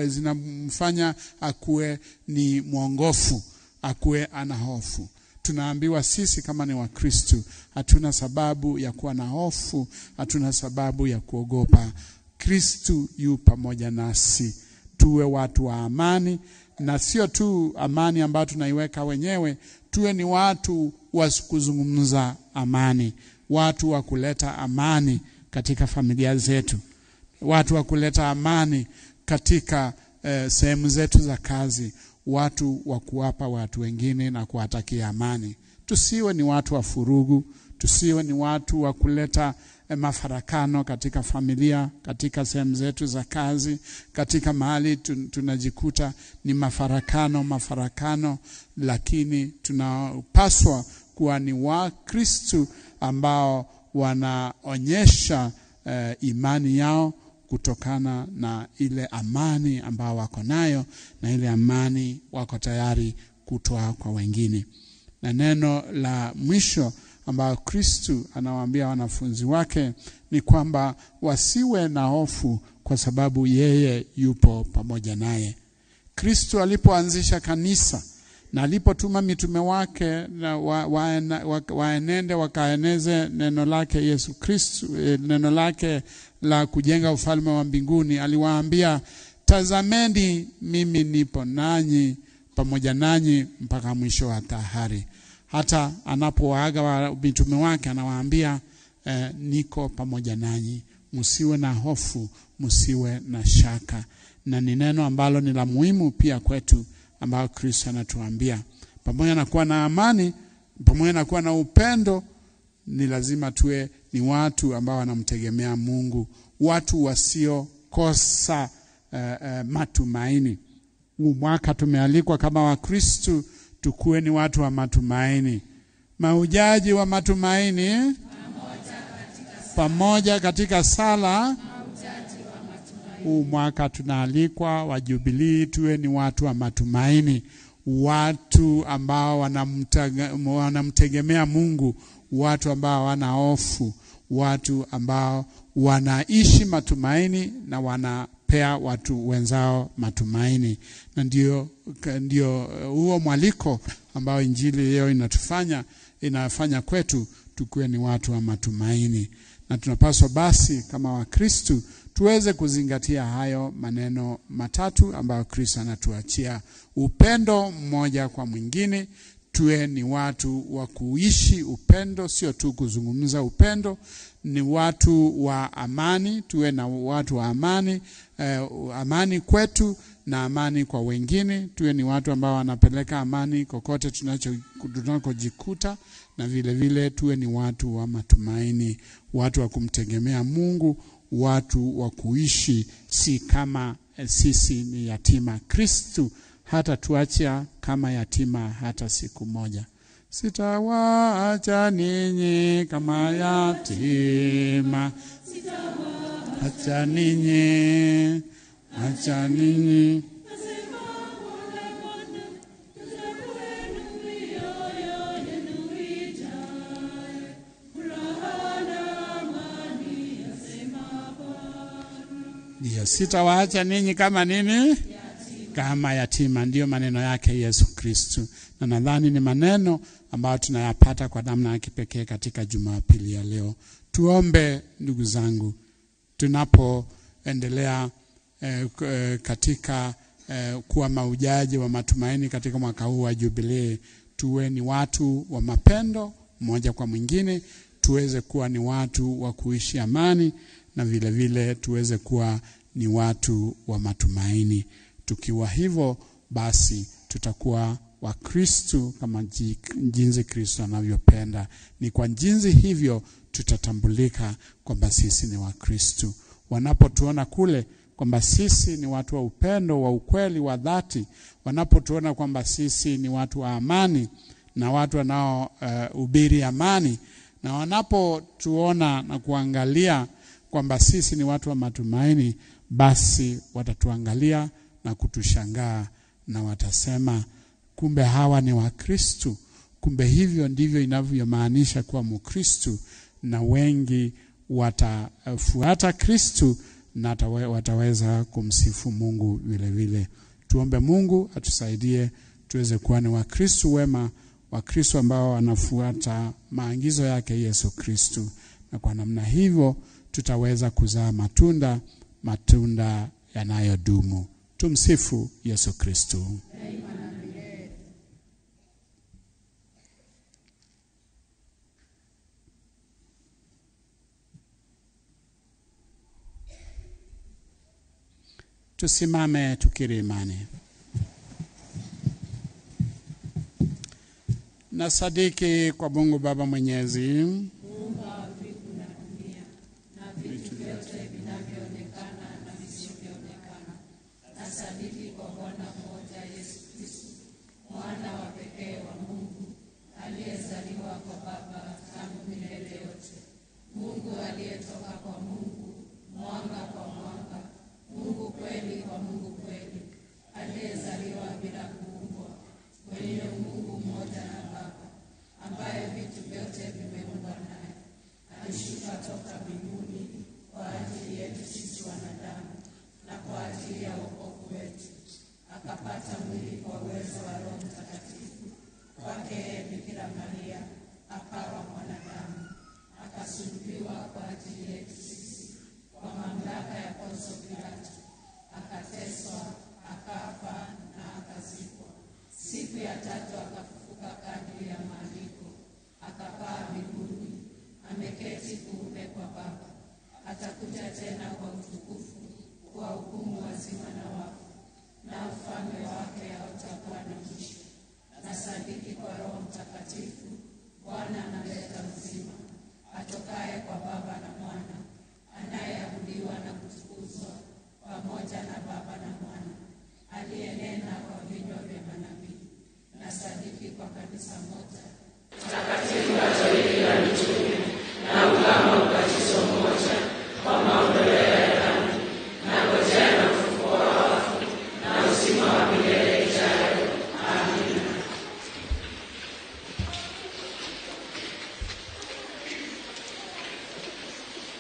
zinamfanya akuwe ni mwongofu, akuwe ana hofu. Tunaambiwa sisi kama ni Wakristo hatuna sababu ya kuwa na hofu, hatuna sababu ya kuogopa. Kristo yu pamoja nasi. Tuwe watu wa amani, na sio tu amani ambayo tunaiweka wenyewe, tuwe ni watu wa kuzungumza amani, watu wa kuleta amani katika familia zetu, watu wa kuleta amani katika sehemu zetu za kazi, watu wa kuwapa watu wengine na kuwatakia amani. Tusiwe ni watu wa furugu, tusiwe ni watu wa kuleta mafarakano katika familia, katika sehemu zetu za kazi, katika mahali tunajikuta ni mafarakano, mafarakano. Lakini tunapaswa kuwa ni Wakristu ambao wanaonyesha imani yao kutokana na ile amani ambao wako nayo na ile amani wako tayari kutoa kwa wengine. Na neno la mwisho ambayo Kristu anawaambia wanafunzi wake ni kwamba wasiwe na hofu, kwa sababu yeye yupo pamoja naye. Kristu alipoanzisha kanisa na alipotuma mitume wake na waenende wakaeneze neno lake Yesu Kristu, neno lake la kujenga ufalme wa mbinguni, aliwaambia, tazameni mimi nipo nanyi, pamoja nanyi mpaka mwisho wa dahari. Hata anapowaaga mitume wake anawaambia, niko pamoja nanyi, msiwe na hofu, msiwe na shaka. Na ni neno ambalo ni la muhimu pia kwetu, ambao Kristo anatuambia pamoja na kuwa na amani, pamoja na kuwa na upendo, ni lazima tuwe ni watu ambao wanamtegemea Mungu, watu wasiokosa matumaini. Huu mwaka tumealikwa kama Wakristo tukuwe ni watu wa matumaini, mahujaji wa matumaini, pamoja katika sala. Huu mwaka tunaalikwa wa Jubilii tuwe ni watu wa matumaini, watu ambao wanamtegemea Mungu, watu ambao hawana hofu, watu ambao wanaishi matumaini na wanapea watu wenzao matumaini. Na ndio huo mwaliko ambao Injili leo inafanya kwetu tukuwe ni watu wa matumaini. Na tunapaswa basi kama Wakristu tuweze kuzingatia hayo maneno matatu ambayo Kristo anatuachia: upendo mmoja kwa mwingine, tuwe ni watu wa kuishi upendo, sio tu kuzungumza upendo. Ni watu wa amani, tuwe na watu wa amani, amani kwetu na amani kwa wengine. Tuwe ni watu ambao wanapeleka amani kokote tunakojikuta, na vile vile tuwe ni watu wa matumaini, watu wa kumtegemea Mungu, watu wa kuishi si kama sisi ni yatima. Kristu hata tuacha kama yatima hata siku moja. Sitawaacha ninyi kama yatima, acha ninyi, acha ninyi. Ndiyo, sitawaacha ninyi kama nini? Kama yatima. Ndiyo maneno yake Yesu Kristu. Na nadhani ni maneno ambayo tunayapata kwa namna ya kipekee katika Jumapili ya leo. Tuombe ndugu zangu, tunapoendelea katika kuwa mahujaji wa matumaini katika mwaka huu wa Jubilee, tuwe ni watu wa mapendo mmoja kwa mwingine, tuweze kuwa ni watu wa kuishi amani, na vile vile tuweze kuwa ni watu wa matumaini. Tukiwa hivyo basi tutakuwa wa Kristu kama jinsi Kristo anavyopenda. Ni kwa jinsi hivyo tutatambulika kwamba sisi ni wa Kristu. Wanapotuona kule kwamba sisi ni watu wa upendo, wa ukweli, wa dhati, wanapotuona kwamba sisi ni watu wa amani na watu wanaohubiri amani, na wanapotuona na kuangalia kwamba sisi ni watu wa matumaini, basi watatuangalia na kutushangaa na watasema, kumbe hawa ni Wakristu, kumbe hivyo ndivyo inavyomaanisha kuwa Mkristu. Na wengi watafuata Kristu na wataweza kumsifu Mungu vile vile. Tuombe Mungu atusaidie tuweze kuwa ni Wakristu wema, Wakristu ambao wanafuata maagizo yake Yesu Kristu, na kwa namna hivyo tutaweza kuzaa matunda, matunda yanayodumu. Tumsifu Yesu Kristu. Tusimame tukiri imani. Na sadiki kwa Mungu Baba Mwenyezi, Muumba wa mbingu na dunia na vitu vyote vinavyoonekana na visivyoonekana. Na sadiki kwa Bwana mmoja Yesu Kristo, mwana wa pekee wa Mungu, aliyezaliwa kwa Baba tangu milele yote, Mungu aliyetoka kwa Mungu, mwanga kwa mwanga, Mungu kweli kwa Mungu kweli, aliyezaliwa bila kuumbwa, mwenye Mungu mmoja na Baba, ambaye vitu vyote vimeumbwa naye, alishuka toka mbinguni kwa ajili yetu sisi wanadamu na kwa ajili ya wokovu wetu, akapata mwili kwa uwezo wa Roho Mtakatifu, kwake yeye Bikira Maria akawa mwanadamu, akasulubiwa kwa ajili yetu sisi kwa mamlaka ya Ponso Pilato, akateswa, akafa na akazikwa. Siku ya tatu akafufuka kadri ya maandiko, akapaa mbinguni, ameketi kuume kwa Baba. Atakuja tena kwa utukufu kuwahukumu wazima na wafu, na ufalme wake hautakuwa na mwisho. Nasadiki kwa Roho Mtakatifu, Bwana analeta uzima, atokaye kwa Baba na Mwana, anayeabudiwa na kutukuzwa pamoja na Baba na Mwana, aliyenena kwa vinywa vya manabii. Nasadiki kwa kanisa moja takatifu, Katoliki la mitume, na ungamo ubatizo mmoja kwa maondoleo ya dhambi, na ngojea na ufufuo wa wafu na uzima wa milele ijayo. Amina.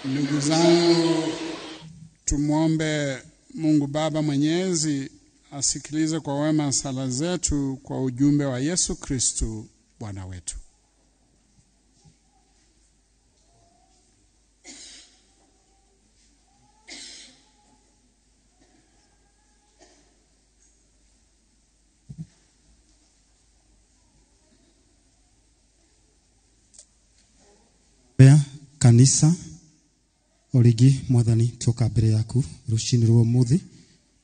Ndugu zangu, tumwombe Mungu Baba Mwenyezi asikilize kwa wema sala zetu kwa ujumbe wa Yesu Kristu Bwana wetu. Bea kanisa o rĩngĩ mwathani tũka mbere yaku rũcinĩ rwa ũmũthĩ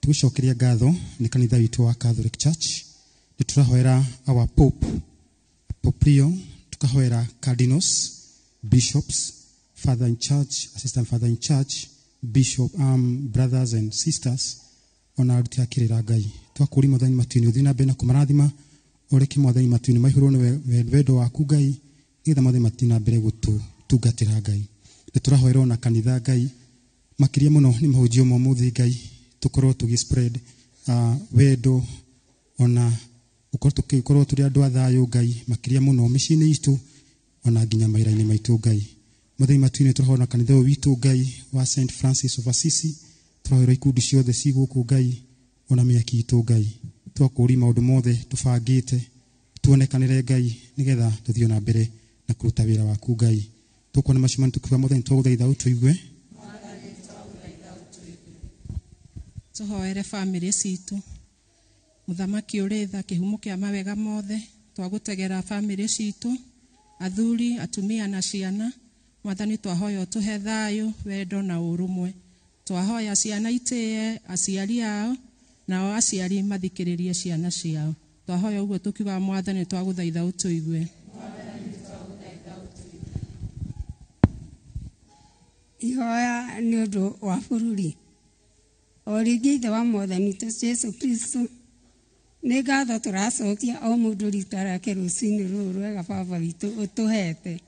tũgũcokeria ngatho nĩ kanitha witũ wa Catholic Church. Nĩ tũrahoera our Pope, Pope Leo, tukahoera cardinals, bishops, father in church, assistant father in church, bishop, brothers and sisters, ona aruti a kĩrĩra Ngai. Twakũũria mwathani matu-inĩ ũthiĩ na mbere na kũmarathima, ũreke mwathani matu-inĩ maihũrwo nĩ wendo waku Ngai, nĩgetha mwathani mathiĩ na mbere gũtũtungatĩra Ngai. Nĩ tũrahoera ona kanitha Ngai, makĩria mũno nĩ mahunjio ma ũmũthĩ Ngai, tũkorwo tũgĩ spread wendo ona ũkorwo tũgĩkorwo tũrĩ andũ a thayũ Ngai, makĩria mũno mĩciĩ-inĩ itũ ona nginya mawĩra-inĩ maitũ Ngai. Mwathani matu-inĩ tũrahoera kanitha ũyũ witũ Ngai wa St Francis of Assisi, tũrahoera ikundi ciothe ci gũkũ Ngai ona mĩaki itũ Ngai. Twakũũria maũndũ mothe tũbangĩte tuonekanĩre Ngai, nĩgetha tũthiĩ na mbere na kũruta wĩra waku Ngai. Tũkuona macio tukiuga mwathani twagũthaitha ũtũigue. Tũhoere bamĩrĩ citũ. Mũthamaki ũrĩ tha, kĩhumo kĩa mawega mothe, twagũtegera bamĩrĩ citũ, athuri, atumia na ciana. Mwathani twahoya ũtũhe thayũ, wendo na ũrũmwe. Twahoya ciana itĩe aciari ao, nao aciari mathikĩrĩrie ciana ciao. Twahoya ũguo tũkiuga mwathani twagũthaitha ũtũigue. Ihoya nĩ ũndũ wa bũrũri. O rĩngĩ ithe wa mwathani witũ Jesu Kristo, nĩ ngatho tũracokia o mũndũ rita rĩake rũcinĩ rũrũ rwega baba witũ ũtũhete.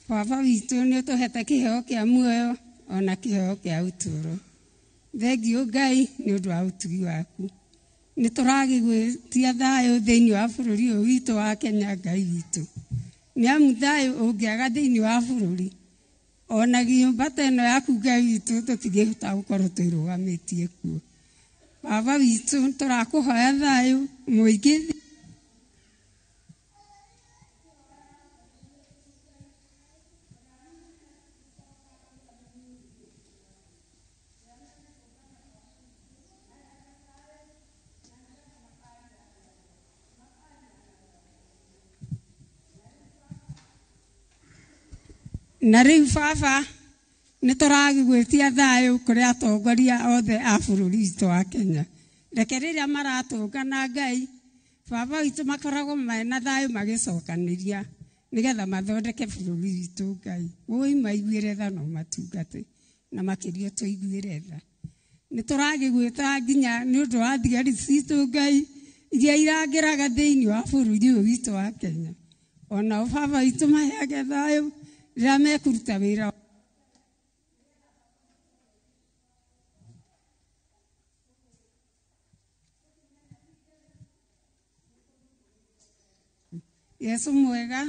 Baba witũ nĩ ũtũhete kĩheo kĩa muoyo ona kĩheo kĩa ũtũũro. Thengiũ Ngai nĩ ũndũ wa ũtugi waku. Nĩ tũragĩgwĩtia thayũ thĩinĩ wa bũrũri ũyũ witũ wa Kenya Ngai witũ. Nĩ amu thayũ ũngĩaga thĩinĩ wa bũrũri, ona nyũmba ta ĩno yaku Ngai witũ tũtingĩhota gũkorwo twĩrũgamĩtie kuo. Baba witũ tũrakũhoya thayũ mũingĩ. Na rĩu baba Nĩ tũragĩgwĩtia thayũ kũrĩ atongoria othe a bũrũri witũ wa Kenya. Reke rĩrĩa maratũngana Ngai, Baba witũ makoragwo mena thayũ magĩcokanĩria nĩgetha mathondeke bũrũri witũ Ngai. Wũi maiguĩre tha na ũmatungate na makĩria tũiguĩre tha. Nĩ tũragĩgwĩta nginya nĩ ũndũ wa thigari citũ Ngai iria irangĩraga thĩinĩ wa bũrũri ũyũ witũ wa Kenya. Onao Baba witũ maheage thayũ rĩrĩa mekũruta wĩra. Yesu mwega.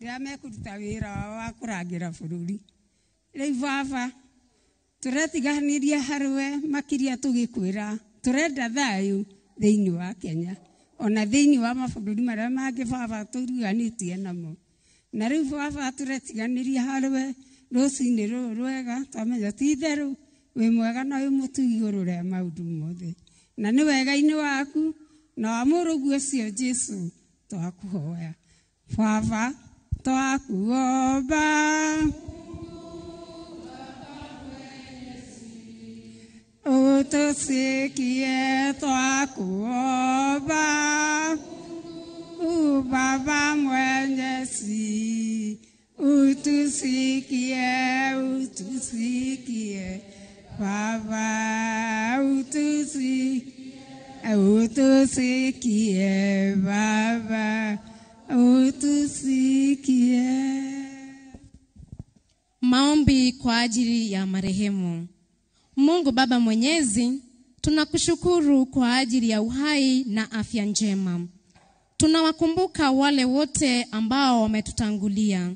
Rĩrĩa mekũruta wĩra wao wa kũrangĩra bũrũri. Rĩu Baba, tũretiganĩria harĩwe makĩria tũgĩkwĩra tũrenda thayũ thĩinĩ wa Kenya ona thĩinĩ wa mabũrũri marĩa mangĩ Baba tũriganĩtie namo. Na rĩu Baba tũretiganĩria harĩwe rũcinĩ rũrũ rwega twamenya ti itherũ wĩ mwega na wĩ mũtugi igũrũ rĩa maũndũ mothe. Na nĩ wega-inĩ waku na wa mũrũguo ũcio Jesũ twakũhoya. Baba twakuomba utusikie twakuomba Baba Mwenyezi utusikie utusikie Baba utusikie utusikie Baba utusikie. Maombi kwa ajili ya marehemu. Mungu Baba Mwenyezi, tunakushukuru kwa ajili ya uhai na afya njema. Tunawakumbuka wale wote ambao wametutangulia.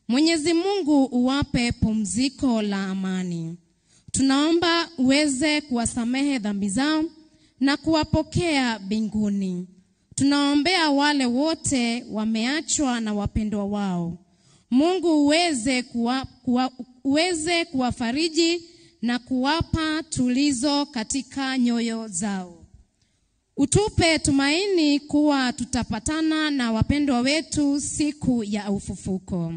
Mwenyezi Mungu uwape pumziko la amani. Tunaomba uweze kuwasamehe dhambi zao na kuwapokea mbinguni. Tunaombea wale wote wameachwa na wapendwa wao. Mungu uweze kuwafariji na kuwapa tulizo katika nyoyo zao. Utupe tumaini kuwa tutapatana na wapendwa wetu siku ya ufufuko.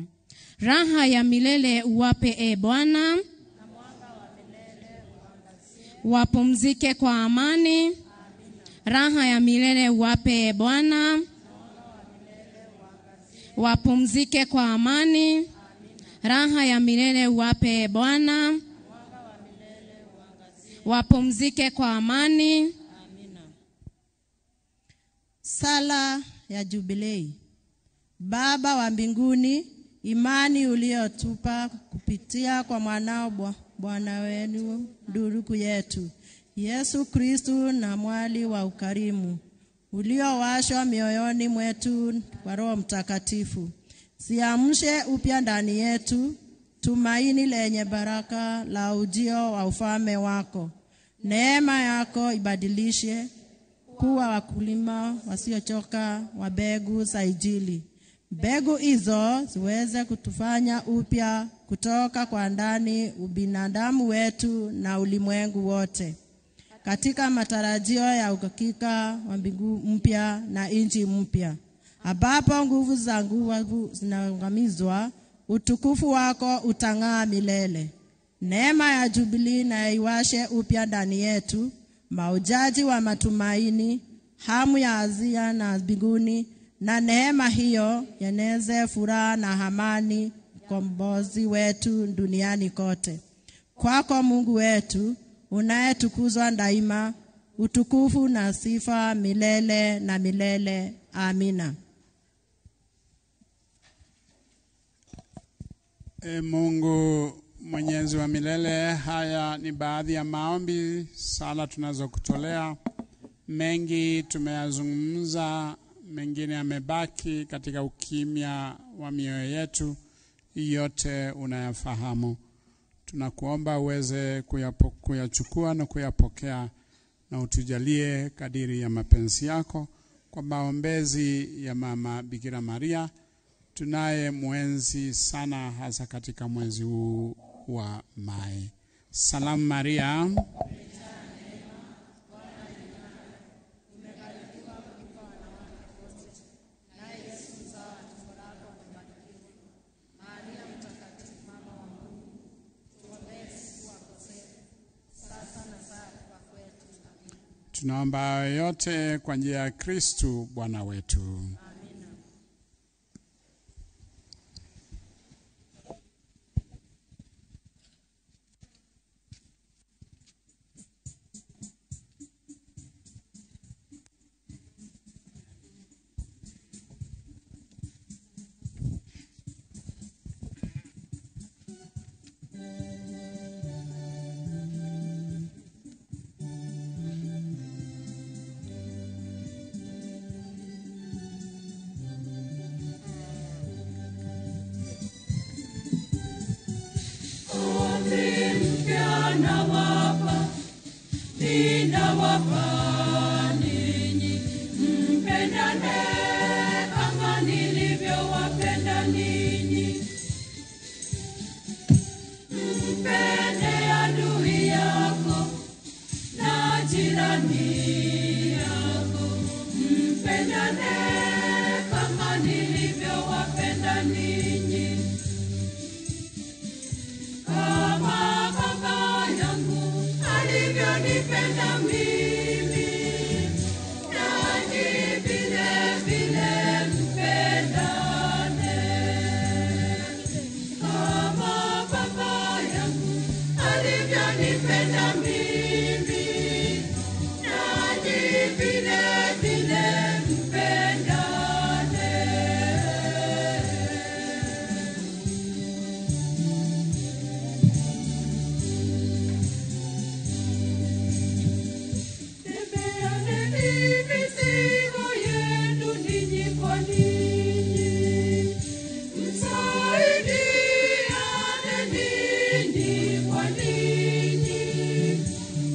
Raha ya milele uwape, e Bwana. Wapumzike kwa amani. Raha ya milele uwape, e Bwana. Wapumzike kwa amani. Raha ya milele uwape, e Bwana. Wapumzike kwa amani. Sala ya Jubilei. Baba wa mbinguni, imani uliyotupa kupitia kwa mwanao Bwana wenu ndugu yetu Yesu Kristu na mwali wa ukarimu uliowashwa mioyoni mwetu kwa Roho Mtakatifu, siamshe upya ndani yetu tumaini lenye baraka la ujio wa ufalme wako. Neema yako ibadilishe kuwa wakulima wasiochoka wa mbegu za Injili. Mbegu hizo ziweze kutufanya upya kutoka kwa ndani ubinadamu wetu na ulimwengu wote, katika matarajio ya uhakika wa mbingu mpya na nchi mpya, ambapo nguvu za nguvu zinaangamizwa, utukufu wako utang'aa milele. Neema ya Jubilii na iwashe upya ndani yetu maujaji wa matumaini, hamu ya azia na mbinguni, na neema hiyo yeneze furaha na amani, mkombozi wetu duniani kote. Kwako Mungu wetu unayetukuzwa daima, utukufu na sifa milele na milele. Amina. E Mungu Mwenyezi wa milele, haya ni baadhi ya maombi, sala tunazokutolea. Mengi tumeyazungumza, mengine yamebaki katika ukimya wa mioyo yetu. Yote unayafahamu. Tunakuomba uweze kuyachukua na kuyapokea, na utujalie kadiri ya mapenzi yako, kwa maombezi ya Mama Bikira Maria tunaye mwenzi sana, hasa katika mwezi huu wa Mai. Salamu Maria, tunaomba hayo yote kwa njia ya Kristu Bwana wetu. Amri mpya nawapa, ninawapa ninyi, mpendane kama nilivyowapenda ninyi. Mpende adui yako na jirani yako, mpendane kama nilivyowapenda ninyi. Kama Baba yangu alivyonipenda mimi, nanyi vile vile mpendane. Kama Baba yangu alivyonipenda mimi, nanyi vile vile mpendane. Bebeaneni mizigo yenu ninyi kwa ninyi, msaidiane ninyi kwa ninyi,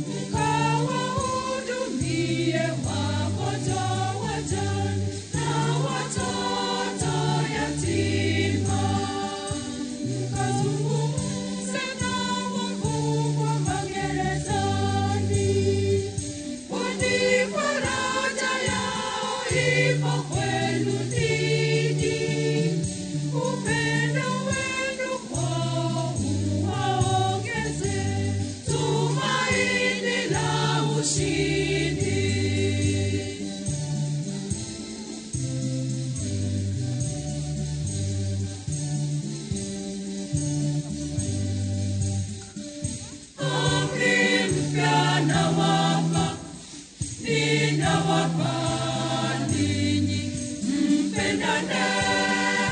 mkawahudumie wagonjwa, wajane na watoto yatima, mkazungumze na wafungwa magerezani. Kwani faraja yao ipo kwenu ninyi, upendo wenu kwao uwaongeze tumaini la ushindi. Amri mpya nawapa, ninawapa ninyi, mpendane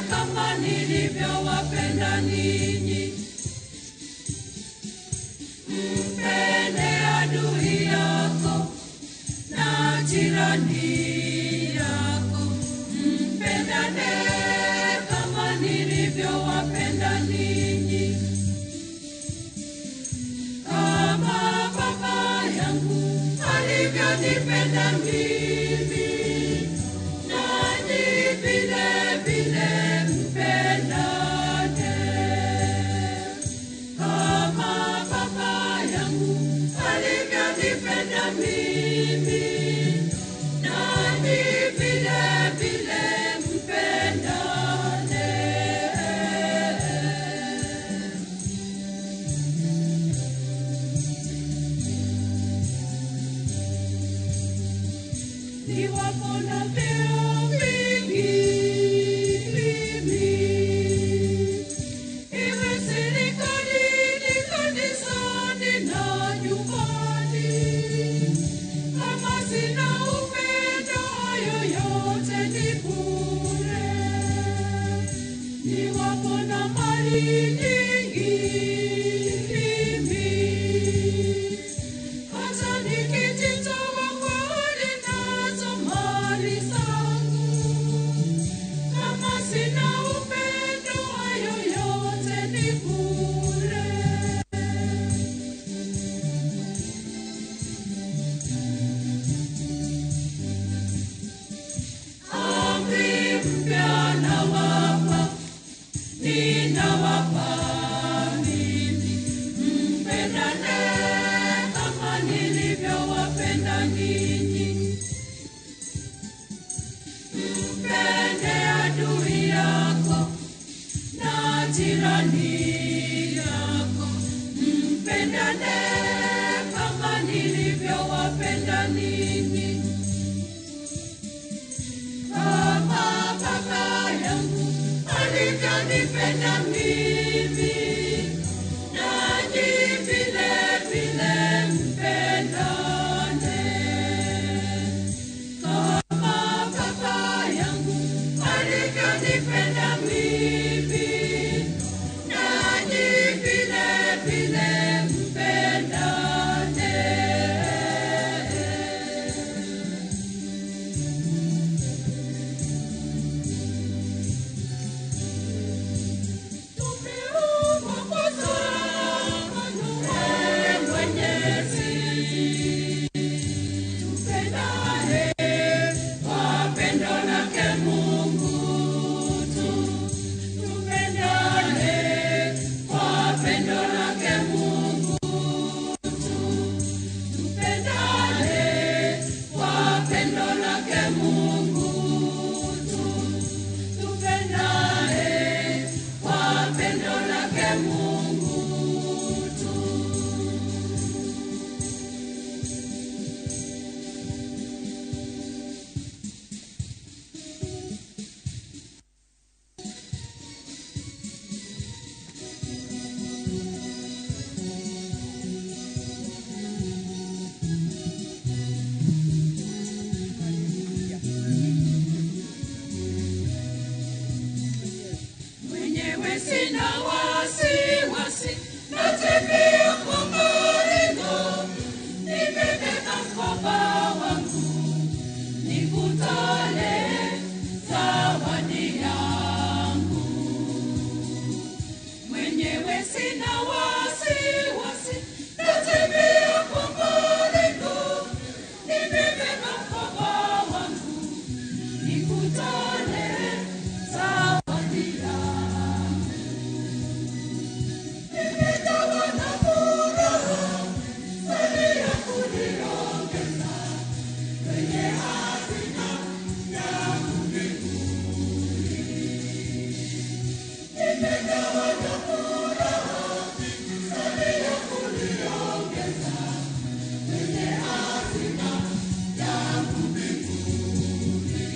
kama nilivyowapenda ninyi. Mpende adui yako na jirani yako, mpendane kama nilivyowapenda ninyi. Kama Baba yangu alivyonipenda mimi, nanyi vile vile mpendane. Kama Baba yangu alivyonipenda mimi, nanyi vile vile mpendane. Niwapo na vyeo vingi mimi, iwe serikalini, kanisani na nyumbani, kama sina upendo, hayo yote ni bure. Niwapo na mali nyingi mimi, hata nikijitoa kweli nazo mali zangu, sina wasiwasi, natembea kwa maringo, nimebeba mkoba wangu, nikutolee zawadi yangu. Mwenyewe sina wasiwasi, natembea kwa maringo, nimebeba mkoba wangu, nikutolee zawadi yangu. Nimejawa na furaha, salia kuniongeza kwenye hazina yangu mbinguni. Nimejawa na furaha, salia kuniongeza kwenye hazina yangu mbinguni.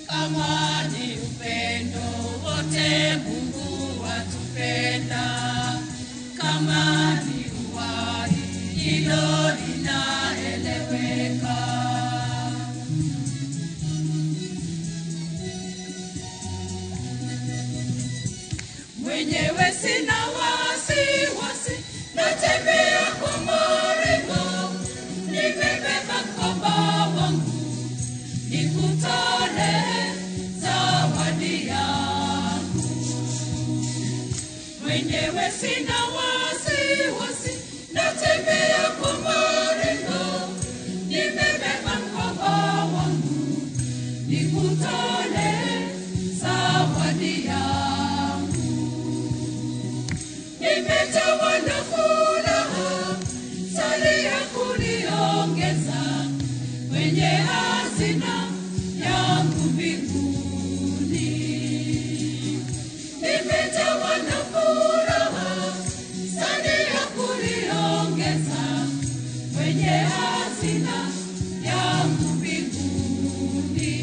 Kama ni upendo wote Mungu watupenda, kama ni uhai hilo linaeleweka. Mwenyewe sina wasiwasi, natembea kwa maringo, nimebeba mkoba wangu, nikutolee zawadi yangu. Mwenyewe sina wasiwasi, natembea kwa maringo, nimebeba mkoba wangu, nikutolee zawadi yangu. Nimejawa na furaha, salia kuniongeza kwenye hazina yangu mbinguni. Nimejawa na furaha, salia kuniongeza kwenye hazina yangu mbinguni.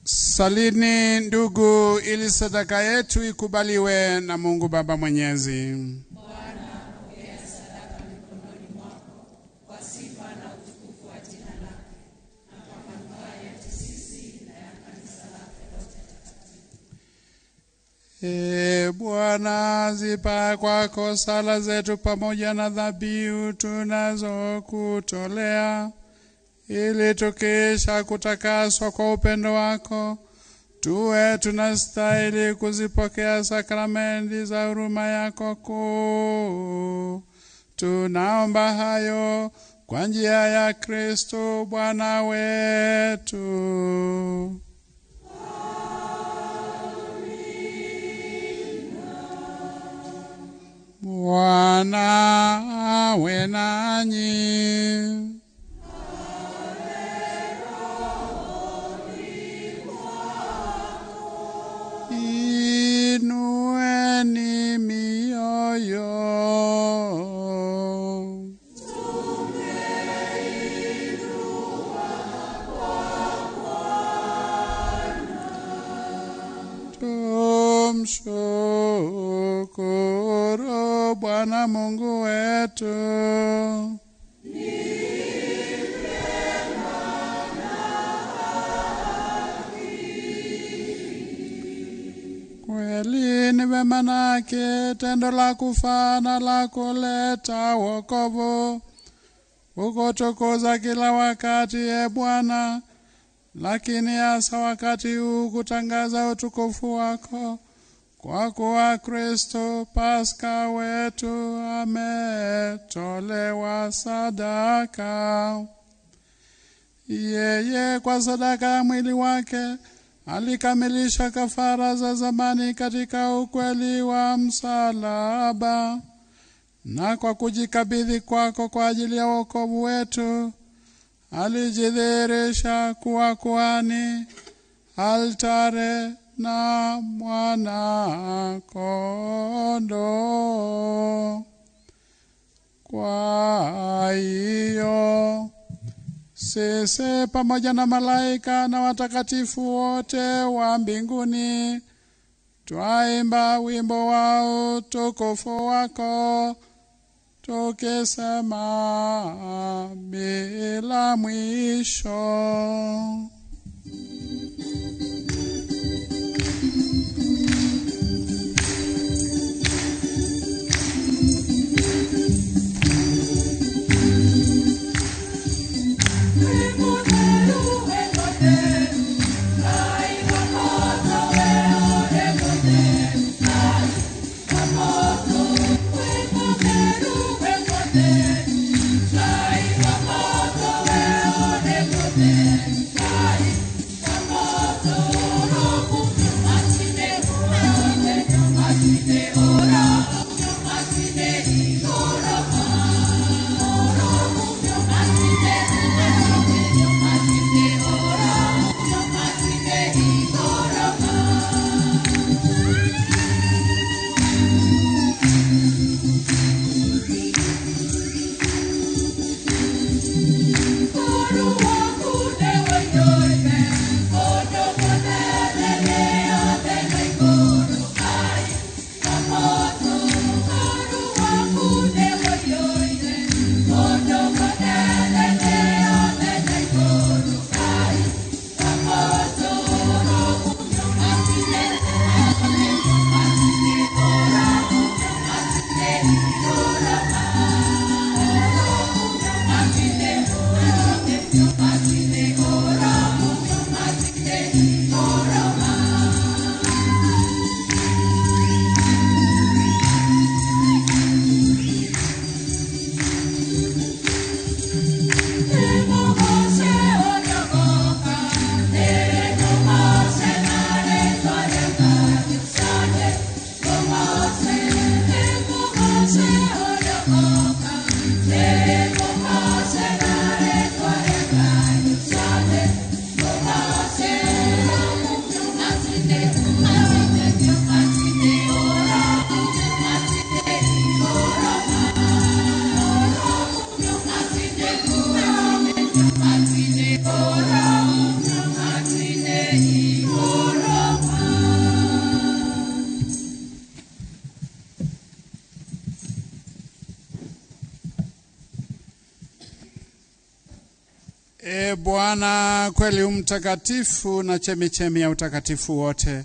Salini ndugu, ili sadaka yetu ikubaliwe na Mungu Baba Mwenyezi. Bwana, pokea sadaka mikononi mwako kwa sifa na utukufu wa jina lake, na kwa manufaa yetu sisi na ya kanisa lake lote takatifu. E Bwana, zipa kwako sala zetu pamoja na dhabihu tunazokutolea, ili tukisha kutakaswa kwa upendo wako tuwe tunastahili kuzipokea sakramenti za huruma yako kuu. Tunaomba hayo kwa njia ya Kristo Bwana wetu. Bwana awe nanyi. Inueni mioyo. Tumshukuru Bwana Mungu wetu. Kweli ni wema nake tendo la kufaa na la kuleta wokovu, ukutukuza kila wakati, e Bwana, lakini hasa wakati huu kutangaza utukufu wako, kwa kuwa Kristo Pasaka wetu ametolewa sadaka. Yeye kwa sadaka ya mwili wake alikamilisha kafara za zamani katika ukweli wa msalaba, na kwa kujikabidhi kwako kwa ajili ya wokovu wetu alijidhihirisha kuwa kuhani, altare na mwana kondoo. Kwa hiyo sisi pamoja na malaika na watakatifu wote wa mbinguni twaimba wimbo wa utukufu wako tukisema bila mwisho. E Bwana, kweli umtakatifu na chemichemi ya utakatifu wote,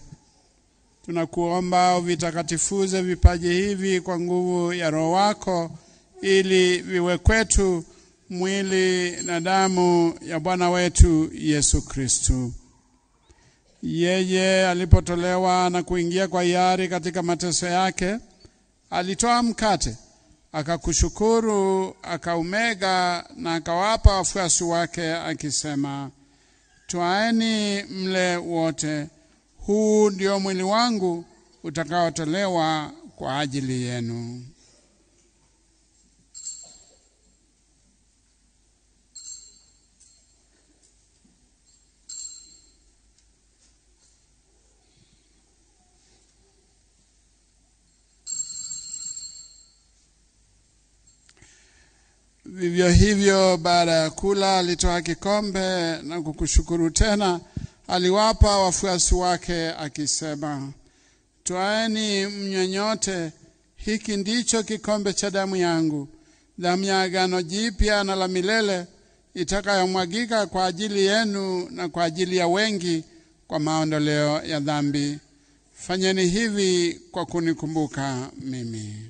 tunakuomba uvitakatifuze vipaji hivi kwa nguvu ya Roho wako, ili viwe kwetu mwili na damu ya Bwana wetu Yesu Kristo. Yeye alipotolewa na kuingia kwa hiari katika mateso yake, alitoa mkate, akakushukuru, akaumega na akawapa wafuasi wake akisema, twaeni mle wote, huu ndio mwili wangu utakaotolewa kwa ajili yenu. Vivyo hivyo baada ya kula alitoa kikombe na kukushukuru tena, aliwapa wafuasi wake akisema, twaeni mnywe nyote, hiki ndicho kikombe cha damu yangu, damu ya agano jipya na la milele, itakayomwagika kwa ajili yenu na kwa ajili ya wengi kwa maondoleo ya dhambi. Fanyeni hivi kwa kunikumbuka mimi.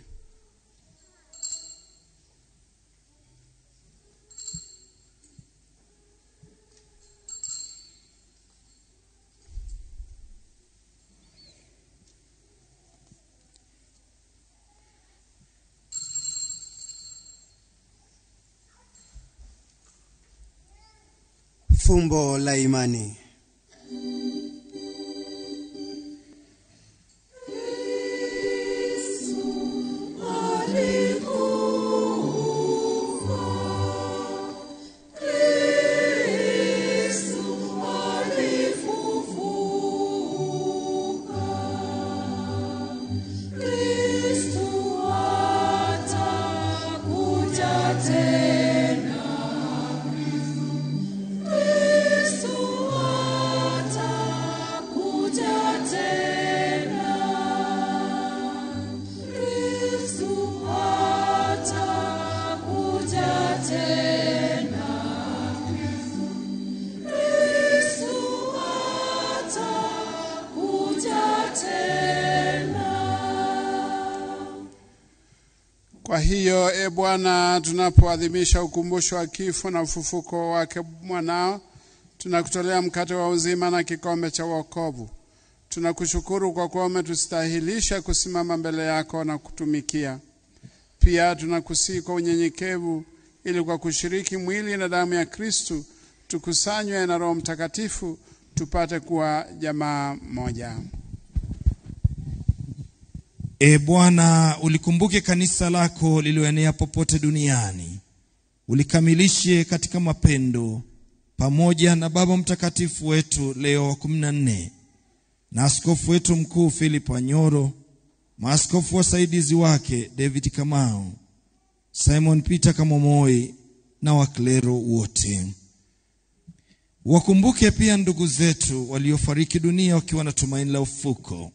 Fumbo la imani. Tena. Kristo Kwa hiyo, e Bwana, tunapoadhimisha ukumbusho wa kifo na ufufuko wake mwanao, tunakutolea mkate wa uzima na kikombe cha wokovu. Tunakushukuru kwa kuwa umetustahilisha kusimama mbele yako na kutumikia. Pia tunakusihi kwa unyenyekevu, ili kwa kushiriki mwili na damu ya Kristu tukusanywe na Roho Mtakatifu tupate kuwa jamaa moja. E Bwana, ulikumbuke kanisa lako lililoenea popote duniani, ulikamilishe katika mapendo, pamoja na Baba Mtakatifu wetu Leo wa 14 na askofu wetu mkuu Philip Anyoro, maaskofu wasaidizi wake David Kamau, Simon Peter Kamomoi na waklero wote. Wakumbuke pia ndugu zetu waliofariki dunia wakiwa na tumaini la ufufuko,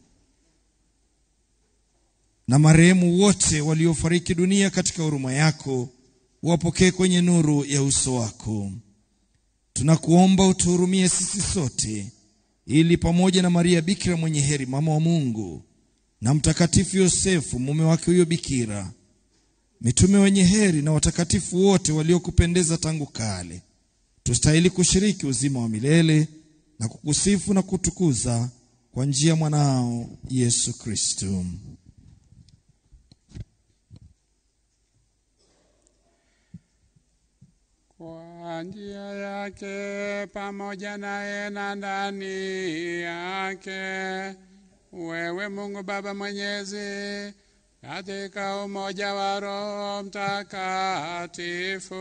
na marehemu wote waliofariki dunia katika huruma yako, wapokee kwenye nuru ya uso wako. Tunakuomba utuhurumie sisi sote, ili pamoja na Maria Bikira mwenye heri, mama wa Mungu, na Mtakatifu Yosefu mume wake huyo Bikira, mitume wenye heri na watakatifu wote waliokupendeza tangu kale, tustahili kushiriki uzima wa milele na kukusifu na kutukuza kwa njia mwanao Yesu Kristo. Kwa njia yake, pamoja naye na ndani yake, wewe Mungu Baba Mwenyezi, katika umoja wa Roho Mtakatifu,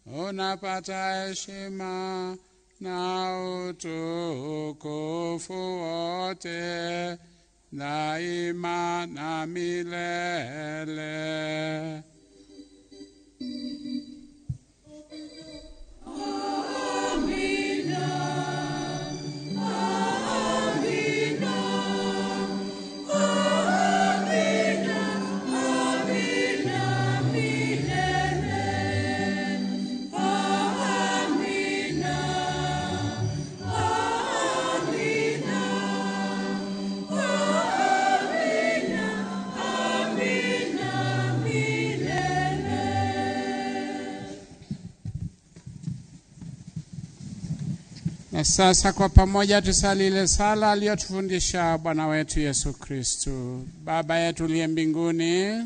unapata heshima na utukufu wote daima na milele. Na sasa kwa pamoja tusali ile sala aliyotufundisha Bwana wetu Yesu Kristo. Baba yetu uliye mbinguni,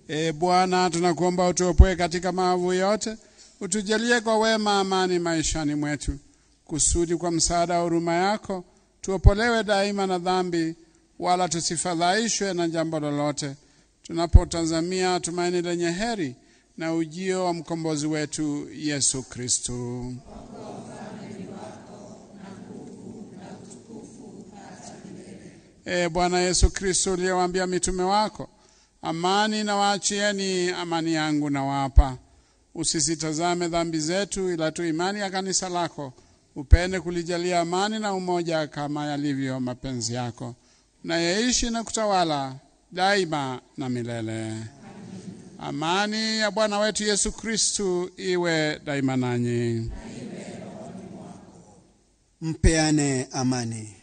E Bwana, tunakuomba utuopoe katika maovu yote, utujalie kwa wema amani maishani mwetu, kusudi kwa msaada wa huruma yako tuopolewe daima na dhambi, wala tusifadhaishwe na jambo lolote, tunapotazamia tumaini lenye heri na ujio wa mkombozi wetu Yesu Kristo. E Bwana Yesu Kristo, uliyewaambia mitume wako, amani na waachieni, amani yangu nawapa, usisitazame dhambi zetu, ila tu imani ya kanisa lako, upende kulijalia amani na umoja kama yalivyo mapenzi yako, unayeishi na kutawala daima na milele. Amani ya Bwana wetu Yesu Kristo iwe daima nanyi. Mpeane amani.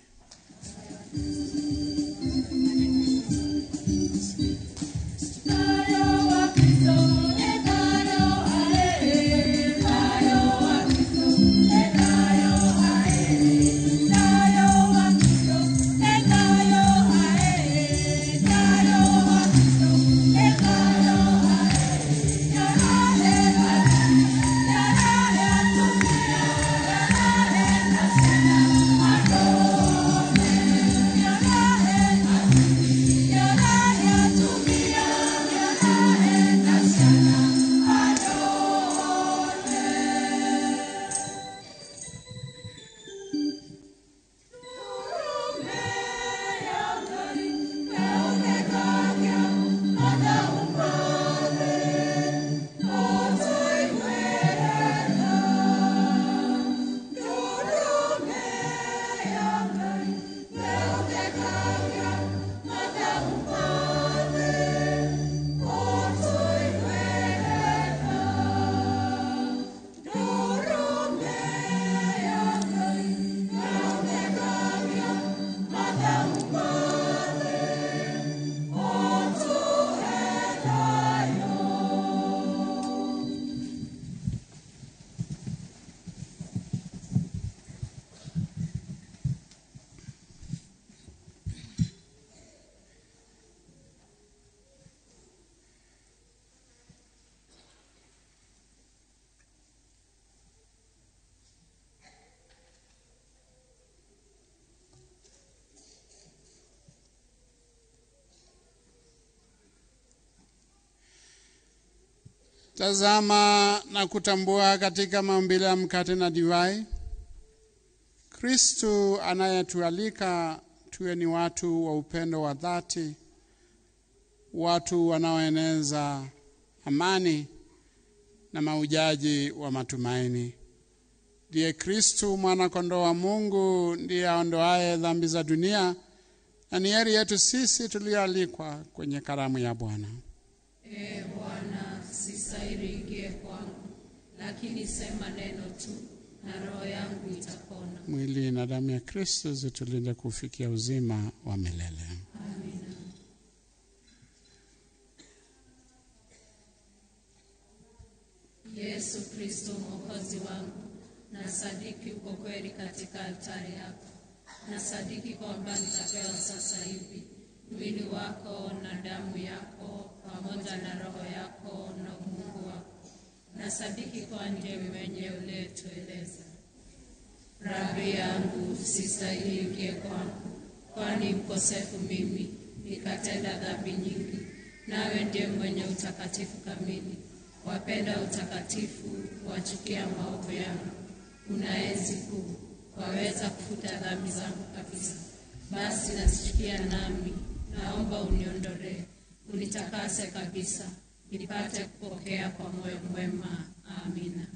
Yeah. Tazama na kutambua katika maumbile ya mkate na divai, Kristu anayetualika tuwe ni watu wa upendo wa dhati, watu wanaoeneza amani na maujaji wa matumaini. Ndiye Kristu mwana kondoo wa Mungu, ndiye aondoaye dhambi za dunia, na ni heri yetu sisi tulioalikwa kwenye karamu ya Bwana. Ee Bwana, sistahili ingie kwangu, lakini sema neno tu na roho yangu itapona. Mwili na damu ya Kristu zitulinde kufikia uzima wa milele. Amina. Yesu Kristo Mwokozi wangu, nasadiki uko kweli katika altari yako. Nasadiki kwamba nitapewa sasa hivi mwili wako na damu yako pamoja na roho yako na umungu wako. Nasadiki kwa ndiye mwenye uliyetueleza. Rabi yangu, sistahili ingie kwangu, kwani mkosefu mimi, nikatenda dhambi nyingi. Nawe ndiye mwenye utakatifu kamili. Wapenda utakatifu, wachukia maovu yangu. Una enzi kuu, waweza kufuta dhambi zangu kabisa. Basi nasikia nami, naomba uniondolee, unitakase kabisa, nipate kupokea kwa moyo mwema. Amina.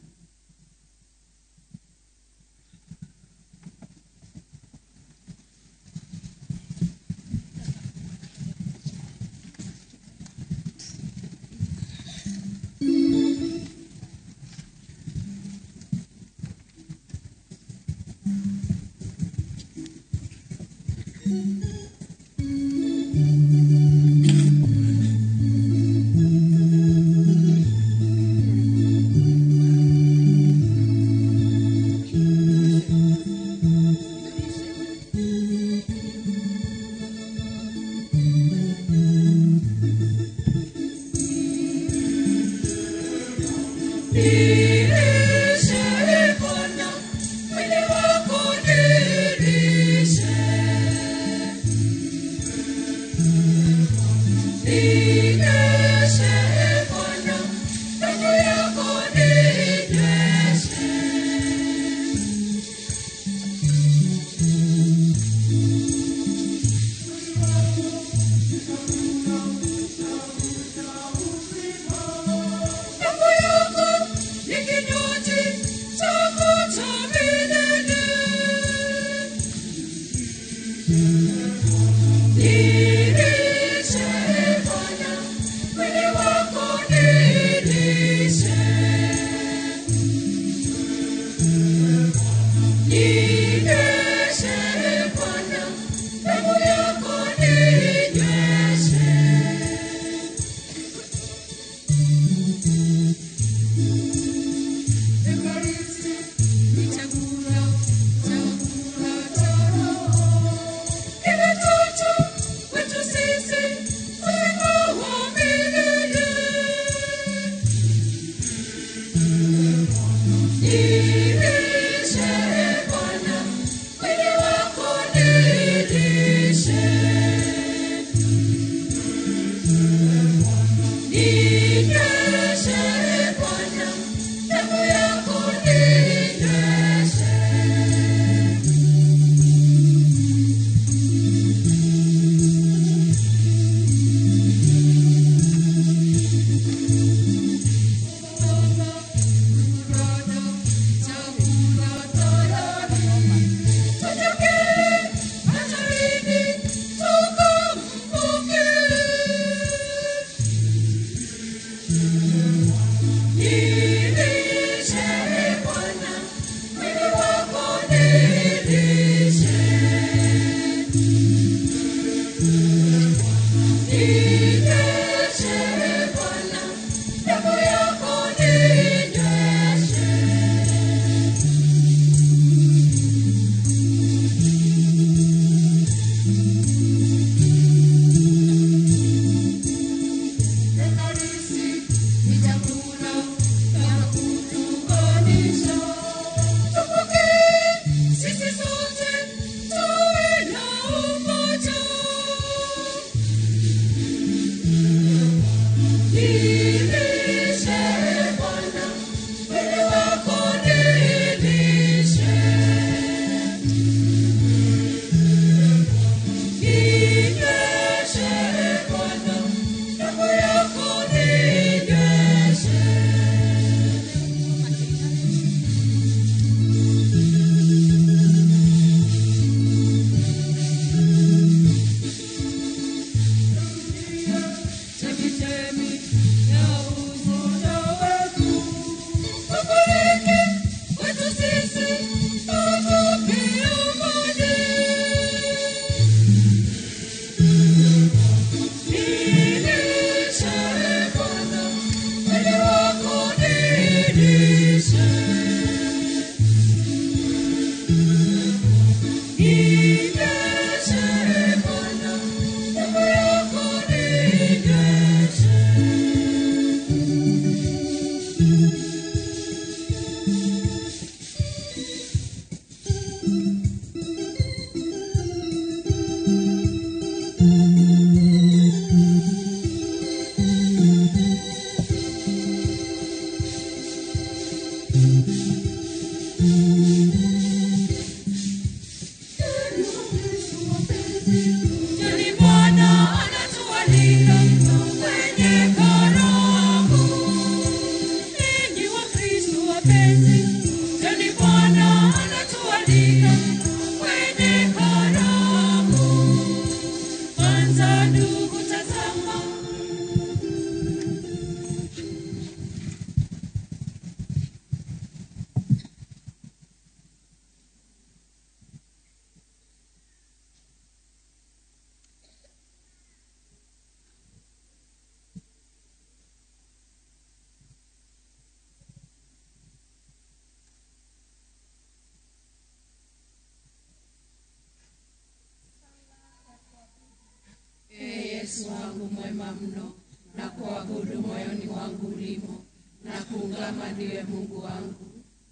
mwema mno, na kuabudu moyoni wangu ulimo, na kuungama ndiwe Mungu wangu,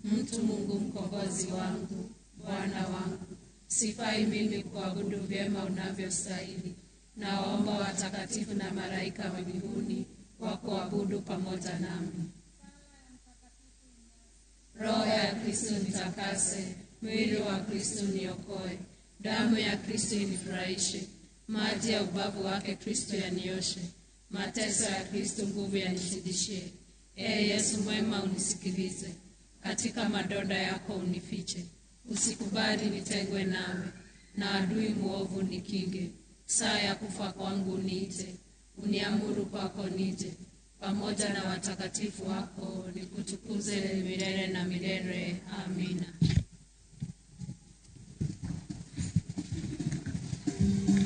mtu Mungu mkombozi wangu, Bwana wangu. Sifai mimi kuabudu vyema unavyostahili. Nawaomba watakatifu na malaika wa mbinguni wakuabudu pamoja nami. Roho ya Kristo nitakase, mwili wa Kristo niokoe, damu ya Kristo inifurahishe, maji ya ubavu wake Kristo yanioshe, mateso ya Kristo nguvu yanizidishie. Ee Yesu mwema, unisikilize, katika madonda yako unifiche, usikubali nitengwe nawe, na adui mwovu nikinge. Saa ya kufa kwangu uniite, uniamuru kwako nije, pamoja na watakatifu wako nikutukuze milele na milele. Amina. Thank you.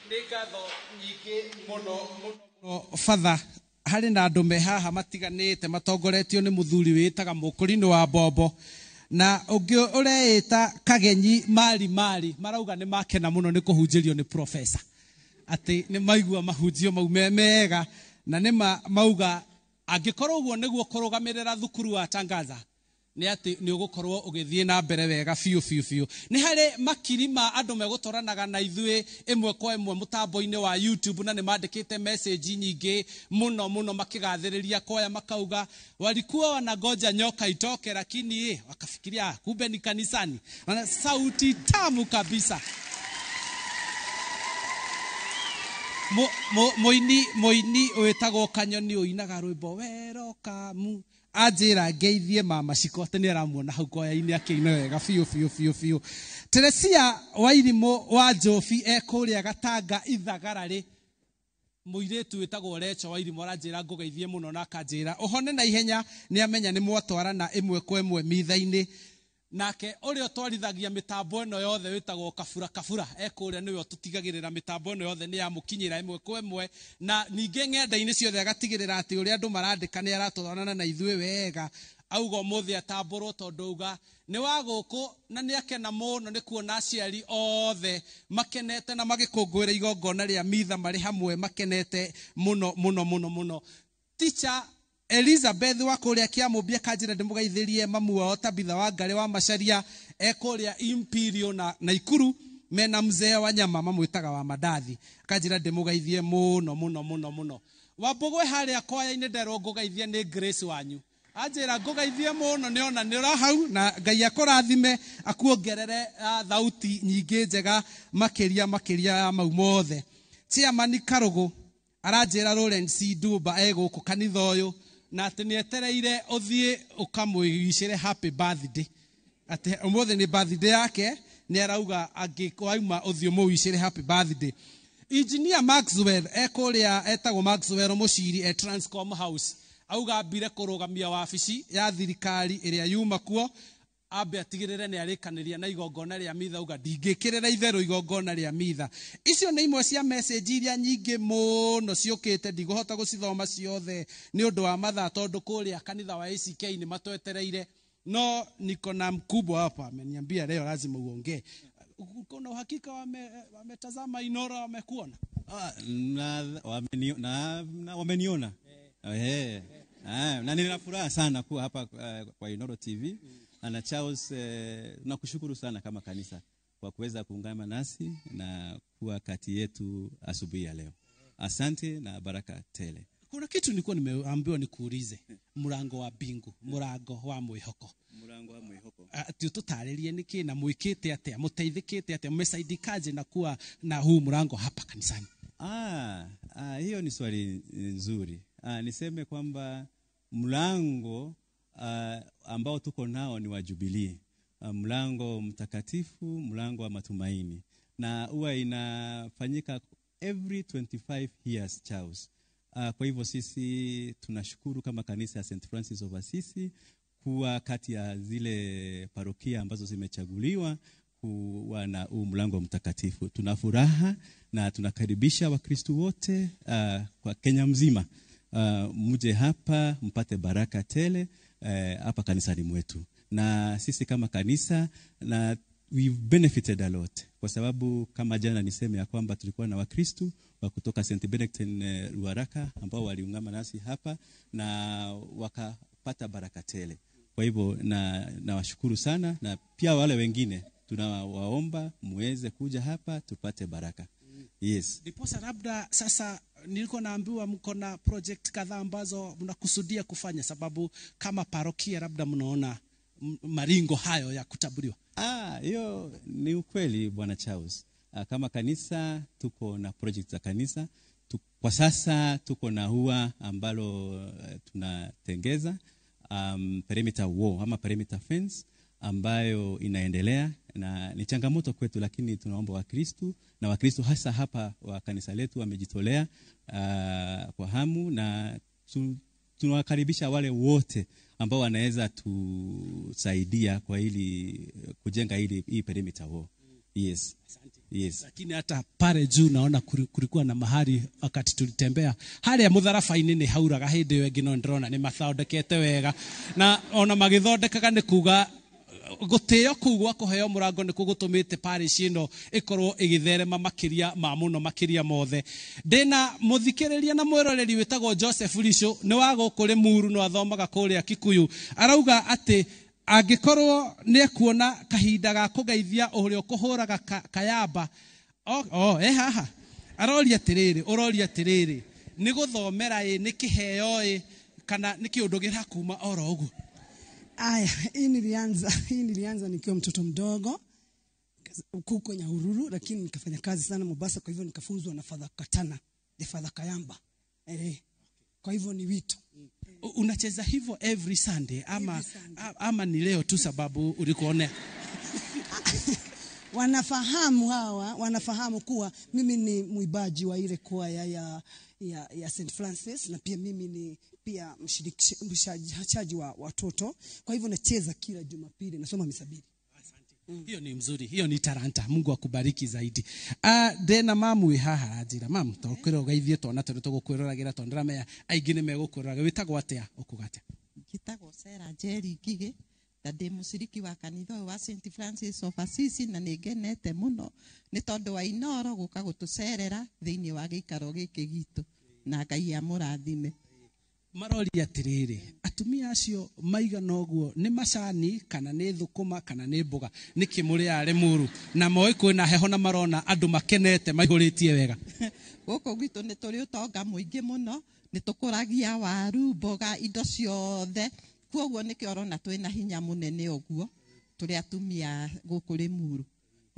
Nĩ ngatho nyingĩ mũno mũno Father, harĩ na andũ me haha matiganĩte matongoretio nĩ mũthuri wĩtaga Mũkũrinũ wa Mbombo na ũngĩ ũreĩta Kagenyi Mari Mari, marauga nĩ makena mũno nĩ kũhunjĩrio nĩ professor, atĩ nĩ maigua mahunjio mau me mega, na nĩ mauga angĩkorwo ũguo nĩguo kũrũgamĩrĩra thukuru wa Tangaza nĩ atĩ nĩ ũgũkorwo ũgĩthiĩ na mbere wega biũ biũ biũ. Nĩ harĩ makiri ma andũ megũtwaranaga na ithuĩ ĩmwe kwa ĩmwe mũtambo-inĩ wa YouTube, na nĩ mandĩkĩte message nyingĩ mũno mũno makĩgathĩrĩria kwaya, makauga walikuwa wanangoja nyoka itoke, lakini wakafikiria kumbe ni kanisani. Wana sauti tamu kabisa. Mũini wĩtagwo Kanyoni ũinaga rwĩmbo werokamu anjĩra ngeithie mama Ciko atĩ nĩ aramuona hau kwaya-inĩ akĩina wega biũ biũ biũ biũ. Teresia Wairimũ wa Njobi e kũrĩa Gatanga Ithagararĩ, mũirĩtu wĩtagwo Recho Wairimũ aranjĩra ngũgeithie mũno na akanjĩra ũhone na ihenya, nĩ amenya nĩ mwatwarana ĩmwe kwa ĩmwe mitha-inĩ. Nake ũrĩa ũtwarithagia mĩtambo ĩno yothe wĩtagwo Kabura Kabura e kũrĩa, nĩwe ũtũtigagĩrĩra mĩtambo ĩno yothe nĩ yamũkinyĩra ĩmwe kwa ĩmwe, na ningĩ ng'enda-inĩ ciothe agatigĩrĩra atĩ ũrĩa andũ marandĩka nĩ aratwarana na ithuĩ wega. Auga ũmũthĩ atambũrwo tondũ auga nĩ wa gũkũ na nĩ akena mũno nĩ kuona aciari othe makenete na magĩkũngũĩra igongona rĩa mitha marĩ hamwe makenete mũno mũno mũno mũno. Teacher Elizabeth wa kũrĩa Kĩamũmbia kanjĩra ndĩmũgeithĩrie mamu wao Tabitha wa Ngarĩ wa Macharia e kũrĩa Imperial na Naikuru mena mzee wa nyama mamwĩtaga wa Mandathi, kanjĩra ndĩmũgeithie mũno mũno mũno mũno. Wambũgwe harĩa kwaya-inĩ nderwo ngũgeithie nĩ Grace wanyu, anjĩra ngũgeithie mũno nĩona nĩ ũra hau, na Ngai akũrathime akuongerere thauti nyingĩ njega makĩria makĩria ya mau mothe. Chairman Karũgũ aranjĩra Lawrence Ndumba e gũkũ kanitha ũyũ na atĩ nĩ etereire ũthiĩ ũkamwĩgicĩre happy birthday, atĩ ũmũthĩ nĩ birthday yake, nĩ arauga angĩkwauma ũthiĩ ũmũwicĩre happy birthday. Engineer Maxwell e kũrĩa etagwo Maxwell Mũciri e Transcom House, auga ambire kũrũgamia wabici ya thirikari ĩrĩa yuma kuo, ambe atigĩrĩre nĩ arĩkanĩria na igongona rĩa mitha, auga ndingĩkĩrĩra itherũ igongona rĩa mitha. Icio nĩ imwe cia message iria nyingĩ mũno ciũkĩte, ndigũhota gũcithoma ciothe nĩ ũndũ wa mathaa tondũ kũrĩa kanitha wa ACK nĩ matwetereire, no niko na mkubwa hapa ameniambia leo lazima uongee. Uko na uhakika wametazama Inoro, wamekuona? Wameniona. Na nina furaha sana kuwa hapa kwa Inoro TV. Na Charles, nakushukuru sana kama kanisa kwa kuweza kuungana nasi na kuwa kati yetu asubuhi ya leo. Asante na baraka tele. Kuna kitu nilikuwa nimeambiwa nikuulize, murango wa bingu, murango wa mwihoko. Murango wa mwihoko. Ati ututarĩrie nĩkĩ na mwĩkĩte atĩa, mũteithĩkĩte atĩa, mmesaidikaje na kuwa na huu murango hapa kanisani? Hiyo ni swali nzuri. Niseme kwamba mlango ambao tuko nao ni wa Jubilee, mlango mtakatifu, mlango wa matumaini, na huwa inafanyika every 25 years, Charles. Kwa hivyo sisi tunashukuru kama kanisa ya St. Francis of Assisi kuwa kati ya zile parokia ambazo zimechaguliwa kuwa na huu mlango mtakatifu. Tuna furaha na tunakaribisha Wakristo wote kwa Kenya mzima. Muje hapa mpate baraka tele hapa kanisani mwetu. Na sisi kama kanisa na we've benefited a lot, kwa sababu kama jana niseme ya kwamba tulikuwa na Wakristo wa kutoka St. Benedict Ruaraka ambao waliungana nasi hapa na wakapata baraka tele. Kwa hivyo na washukuru sana, na pia wale wengine tunawaomba muweze kuja hapa tupate baraka. Yes. Ndiposa labda sasa nilikuwa naambiwa mko na project kadhaa ambazo mnakusudia kufanya, sababu kama parokia labda mnaona maringo hayo ya kutaburiwa. Hiyo ni ukweli Bwana Charles. Kama kanisa tuko na project za kanisa. Kwa sasa tuko na hua ambalo tunatengeza perimeter wall ama perimeter fence ambayo inaendelea, na ni changamoto kwetu, lakini tunaomba Wakristo na Wakristo hasa hapa wa kanisa letu wamejitolea kwa hamu, na tunawakaribisha wale wote ambao wanaweza tusaidia kwa ili kujenga hii perimeter wall. Yes. Asante. Yes. Lakini hata pale juu naona kulikuwa na mahali wakati tulitembea haria mutharaba-inĩ nĩ hauraga hĩndĩ ĩyo ĩngĩ no ndĩrona nĩ mathondekete wega na ona magĩthondekaga nĩ kuga gũtĩo kũu gwa kũheo mũrango nĩkuo gũtũmĩte parish ĩno ĩkorwo ĩgĩtherema makĩria ma mũno makĩria mothe. Ndĩna mũthikĩrĩria na mwĩroreri wĩtagwo Joseph Rico, nĩ wa gũkũ Limuru, no athomaga kũrĩa Kikuyu. Arauga atĩ angĩkorwo nĩekuona kahinda ga kũgeithia ũrĩa ũkũhũraga kayamba, haha aroria atĩrĩrĩ, ũroria atĩrĩrĩ, nĩ gũthomera ĩ, nĩ kĩheo ĩ, kana nĩ kĩũndũ gĩrakuma oro ũguo? Aya, hii nilianza nikiwa mtoto mdogo huko Nyahururu, lakini nikafanya kazi sana Mombasa, kwa hivyo nikafunzwa na Father Katana, the Father Kayamba. Kwa hivyo ni wito. Unacheza hivyo every Sunday ama, every Sunday. Ama ni leo tu sababu ulikuonea? Wanafahamu hawa, wanafahamu kuwa mimi ni mwimbaji wa ile kwaya ya St. Francis, na pia mimi ni pia mshirikishaji wa watoto. Kwa hivyo nacheza kila Jumapili, nasoma misa mbili. Hiyo ni mzuri, hiyo ni talanta. Mungu akubariki zaidi. Ndena mamu wi haha aranjira, mamu tokwira ugeithie twana tũrĩa tũgũkwĩroragĩra tondũ ndĩramenya aingĩ nĩ megũkwĩroraga. Wĩtagwo atĩa, ũkuga atĩa? Njĩtagwo Sarah Njeri Ngigĩ, na ndĩ mũciriki wa kanitha ũyũ wa St. Francis of Assisi, na nĩ ngenete mũno nĩ tondũ wa Inooro gũka gũtũcerera thĩinĩ wa gĩikaro gĩkĩ gitũ, na Ngai amũrathime. Maroria atĩrĩrĩ, atumia acio maigana ũguo nĩ macani kana nĩ thũkũma kana nĩ mboga, nĩkĩ mũrĩaga Limuru na moĩ kwĩna heho na marona andũ makenete maihũrĩtie wega? Gũkũ gwitũ nĩ tũrĩ ũtonga mũingĩ mũno, nĩ tũkũragia waru, mboga, indo ciothe, kwoguo nĩkĩo ũrona twĩna hinya mũnene ũguo tũrĩ atumia gũkũ Limuru.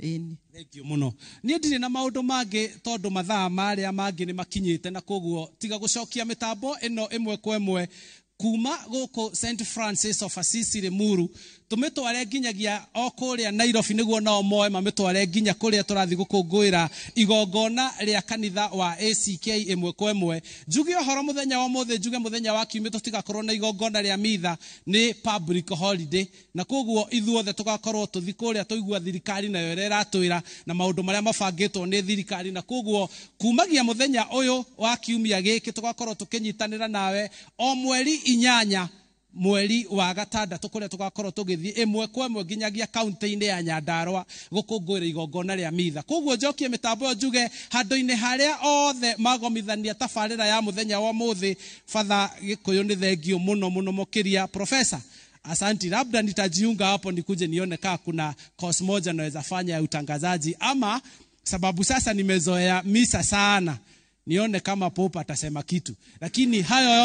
Ĩni. Thank you mũno. Niĩ ndirĩ na maũndũ mangĩ tondũ mathaa marĩa mangĩ nĩ makinyĩte, na koguo tiga gũcokia mĩtambo ĩno ĩmwe kwa ĩmwe kuma gũkũ St. Francis of Assisi Limuru, tũmĩtware nginyagia o kũrĩa Nairobi nĩguo nao moe mamĩtware nginya kũrĩa tũrathiĩ gũkũngũĩra igongona rĩa kanitha wa ACK ĩmwe kwa ĩmwe. Njuge ũhoro mũthenya wa ũmũthĩ, njuge mũthenya wa kiumia tũtigakorwo na igongona rĩa mitha, nĩ public holiday, na koguo ithuothe tũgakorwo tũthiĩ kũrĩa tũigua thirikari nayo ĩrĩa ĩratwĩra na maũndũ marĩa mabangĩtwo nĩ thirikari, na koguo kumagia mũthenya ũyũ wa kiumia gĩkĩ tũgakorwo tũkĩnyitanĩra nawe o mweri 8 mweri wa gatandatũ kũrĩa tũgakorwo tũgĩthiĩ ĩmwe kwa ĩmwe nginyagia kaunti-inĩ ya Nyandarua gũkũngũĩra igongona rĩa mitha. Koguo njokie mĩtambo ĩyo njuge handũ-inĩ harĩa othe magomithania tabarĩra ya mũthenya wa ũmũthĩ, Father Gĩkũyũ nĩ thengio mũno mũno makĩria. Professor, asanti, labda nitajiunga hapo nikuje nione kaa kuna course moja naweza fanya ya utangazaji, ama sababu sasa nimezoea misa sana, nione kama Pope atasema kitu. Lakini hayo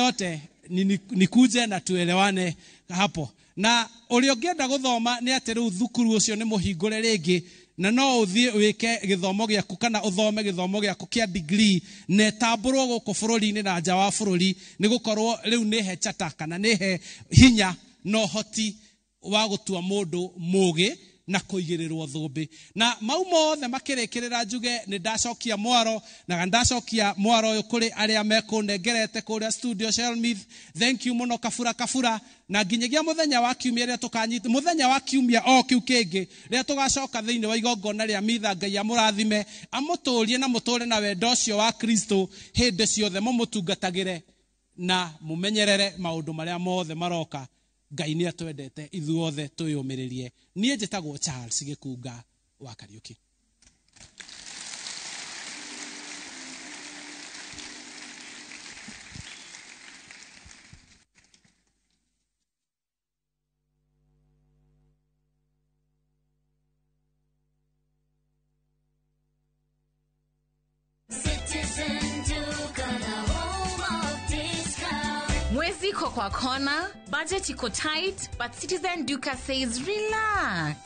yote nikuje na tuelewane hapo. Na ũrĩa ũngĩenda gũthoma nĩ atĩ rĩu thukuru ũcio nĩ mũhingũre rĩngĩ, na no ũthiĩ wĩke gĩthomo gĩaku kana ũthome gĩthomo gĩaku kĩa degree na ĩtambũrwo gũkũ bũrũri-inĩ na nja wa bũrũri, nĩ gũkorwo rĩu nĩ he chata kana nĩ he hinya na ũhoti wa gũtua mũndũ mũgĩ na kũigĩrĩrwo thũmbĩ. Na mau mothe makĩrĩkĩrĩra njuge nĩ ndacokia mwaro, na ndacokia mwaro ũyũ kũrĩ arĩa mekũnengerete kũrĩa studio Shelmith. Thank you mũno kabura kabura, na nginyagia mũthenya wa kiumia rĩrĩa tũkanyita, mũthenya wa kiumia o kĩu kĩngĩ rĩrĩa tũgacoka thĩinĩ wa igongona rĩa mitha. Ngai amũrathime, amũtũrie na mũtũre na wendo ũcio wa Kristo hĩndĩ ciothe, mũmũtungatagĩre na mũmenyerere maũndũ marĩa mothe maroka. Ngai nĩ atwendete ithuothe twĩyũmĩrĩrie. Niĩ njĩtagwo Charles Gĩkunga wa Kariũki. Mwezi iko kwa kona, budget iko tight, but Citizen Duka says relax.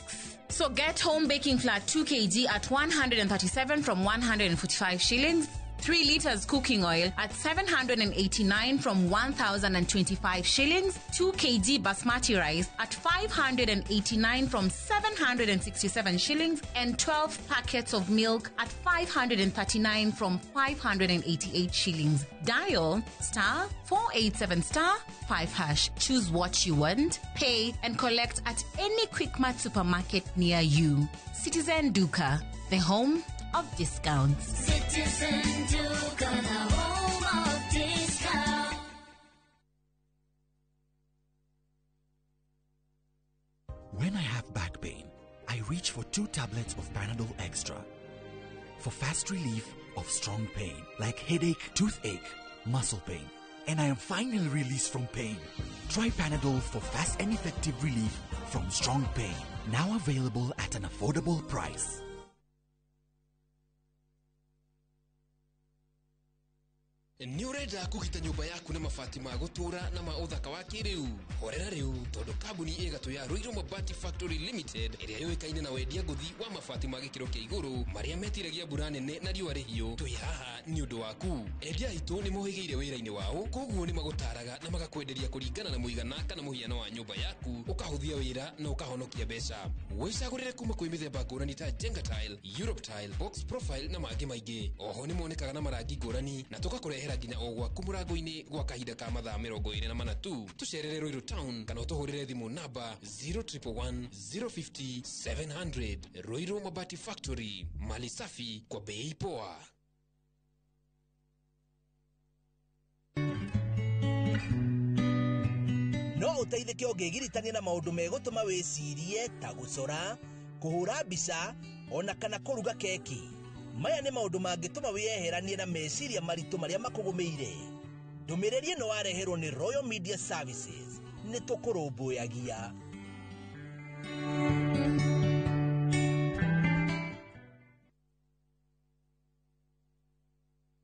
So get home baking flour 2 kg at 137 from 145 shillings, 3 liters cooking oil at 789 from 1,025 shillings, 2 kg basmati rice at 589 from 767 shillings, and 12 packets of milk at 539 from 588 shillings. Dial star 487 star 5 hash. Choose what you want, pay, and collect at any Quickmart supermarket near you. Citizen Duka, the home of discounts. Citizen Duka, the home of discounts. When I have back pain, I reach for 2 tablets of Panadol Extra for fast relief of strong pain like headache, toothache, muscle pain, and I am finally released from pain. Try Panadol for fast and effective relief from strong pain. Now available at an affordable price. Nĩ ũrenda kũgita nyũmba yaku na mabati ma gũtũũra na ma ũthaka wa kĩrĩu? Horera rĩu tondũ kambuni ĩgatũ ya Ruiru Mabati Factory Limited ĩrĩa yũĩkaine na wendia ngũthi wa mabati ma gĩkĩro kĩa igũrũ marĩa metiragia mbura nene na riũa rĩhiũ, twĩ haha nĩ ũndũ waku. Endia aitũ nĩ mohĩgĩire wĩra-inĩ wao, koguo nĩ magũtaraga na magakwenderia kũringana na mũigana kana mũhiano wa nyũmba yaku, ũkahũthia wĩra na ũkahonokia mbeca. Wĩcagũrĩre kuma kwĩ mĩthemba ngũrani ta Jenga Tile, Europe Tile, Box Profile na mangĩ maingĩ. Oho nĩ monekaga na marangi ngũrani na tũgakũrehera nginya o gwaku mũrango-inĩ gwa kahinda ka mathaa 24 tu. Tũcerere Ruiru Town kana ũtũhũrĩre thimũ namba 0111 050 700. Ruiru Mabati Factory, mali safi kwa bei poa. No ũteithĩke ũngĩgiritania na maũndũ megũtũma wĩcirie ta gũcora, kũhũra mbica ona kana kũruga keki. Maya nĩ maũndũ mangĩtũma wĩyeheranie na meciria maritũ marĩa makũgũmĩire. Ndũmĩrĩri ĩno wareherwo nĩ Royal Media Services. Nĩ tũkũrũmbũyagia.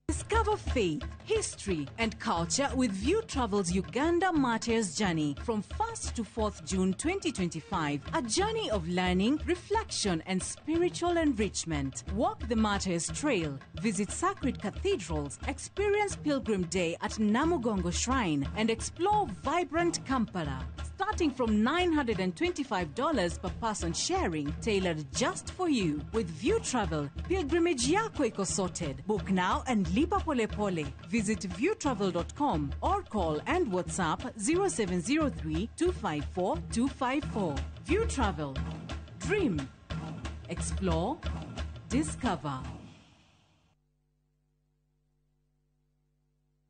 Discover faith, history, and culture with View Travel's Uganda Martyrs Journey from 1st to 4th June 2025. A journey of learning, reflection, and spiritual enrichment. Walk the Martyrs Trail, visit sacred cathedrals, experience Pilgrim Day at Namugongo Shrine, and explore vibrant Kampala. Starting from $925 per person sharing, tailored just for you. With View Travel, pilgrimage yako iko sorted. Book now and lipa pole pole. Visit viewtravel.com or call and WhatsApp 0703 254 254. View Travel. Dream. Explore. Discover.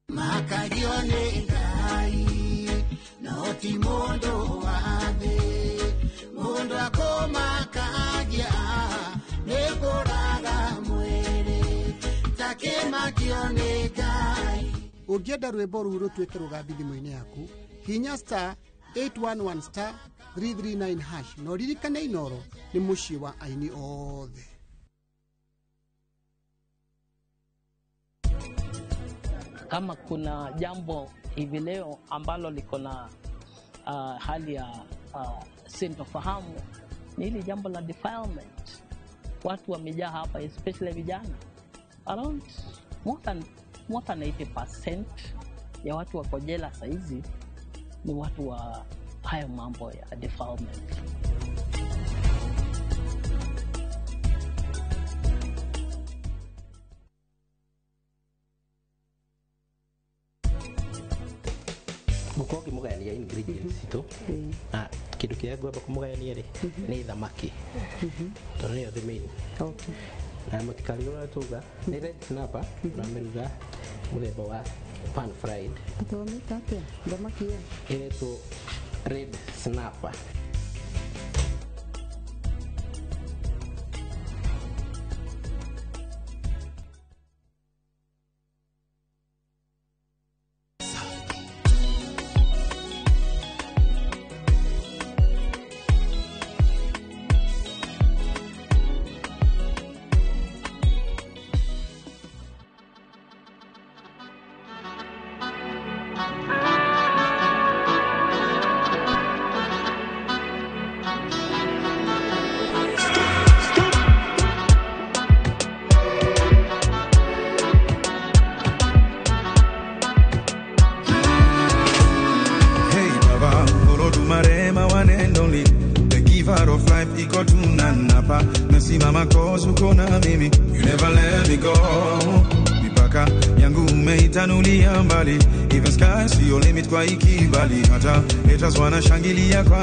Makarione ngai noti mundu wa thĩ mundu akũmakagia nĩ kũraga mwĩrĩ takĩmakio nĩ Ngai. Ũngĩenda rwĩmbo rũu rũtuĩke rũgambi thimũ-inĩ yaku, hinya star 811 star 339 hash na ũririkane Inoro nĩ mũciĩ wa aini othe. Kama kuna jambo hivi leo ambalo liko na hali ya sintofahamu ni hili jambo la defilement. Watu wamejaa hapa, especially vijana. Around more than 80% ya watu wako jela saizi ni watu wa hayo mambo ya defilement. Gukorwo ngĩmũgayania ingredients citũ na kĩndũ kĩrĩa ngwamba kũmũgayania rĩ nĩ thamaki tondũ nĩyo the main na mũtikarigwo ũrĩa tuga nĩ red snapper ũramĩruga mũthemba wa pan fried. Tũmĩta atĩa thamaki ĩyo? Ĩretwo red snapper. life iko tunanapa. Mesimama cause uko na mimi, you never let me go. Mipaka yangu umeitanulia mbali, even sky siyo limit kwa ikibali. Hata haters wanashangilia kwa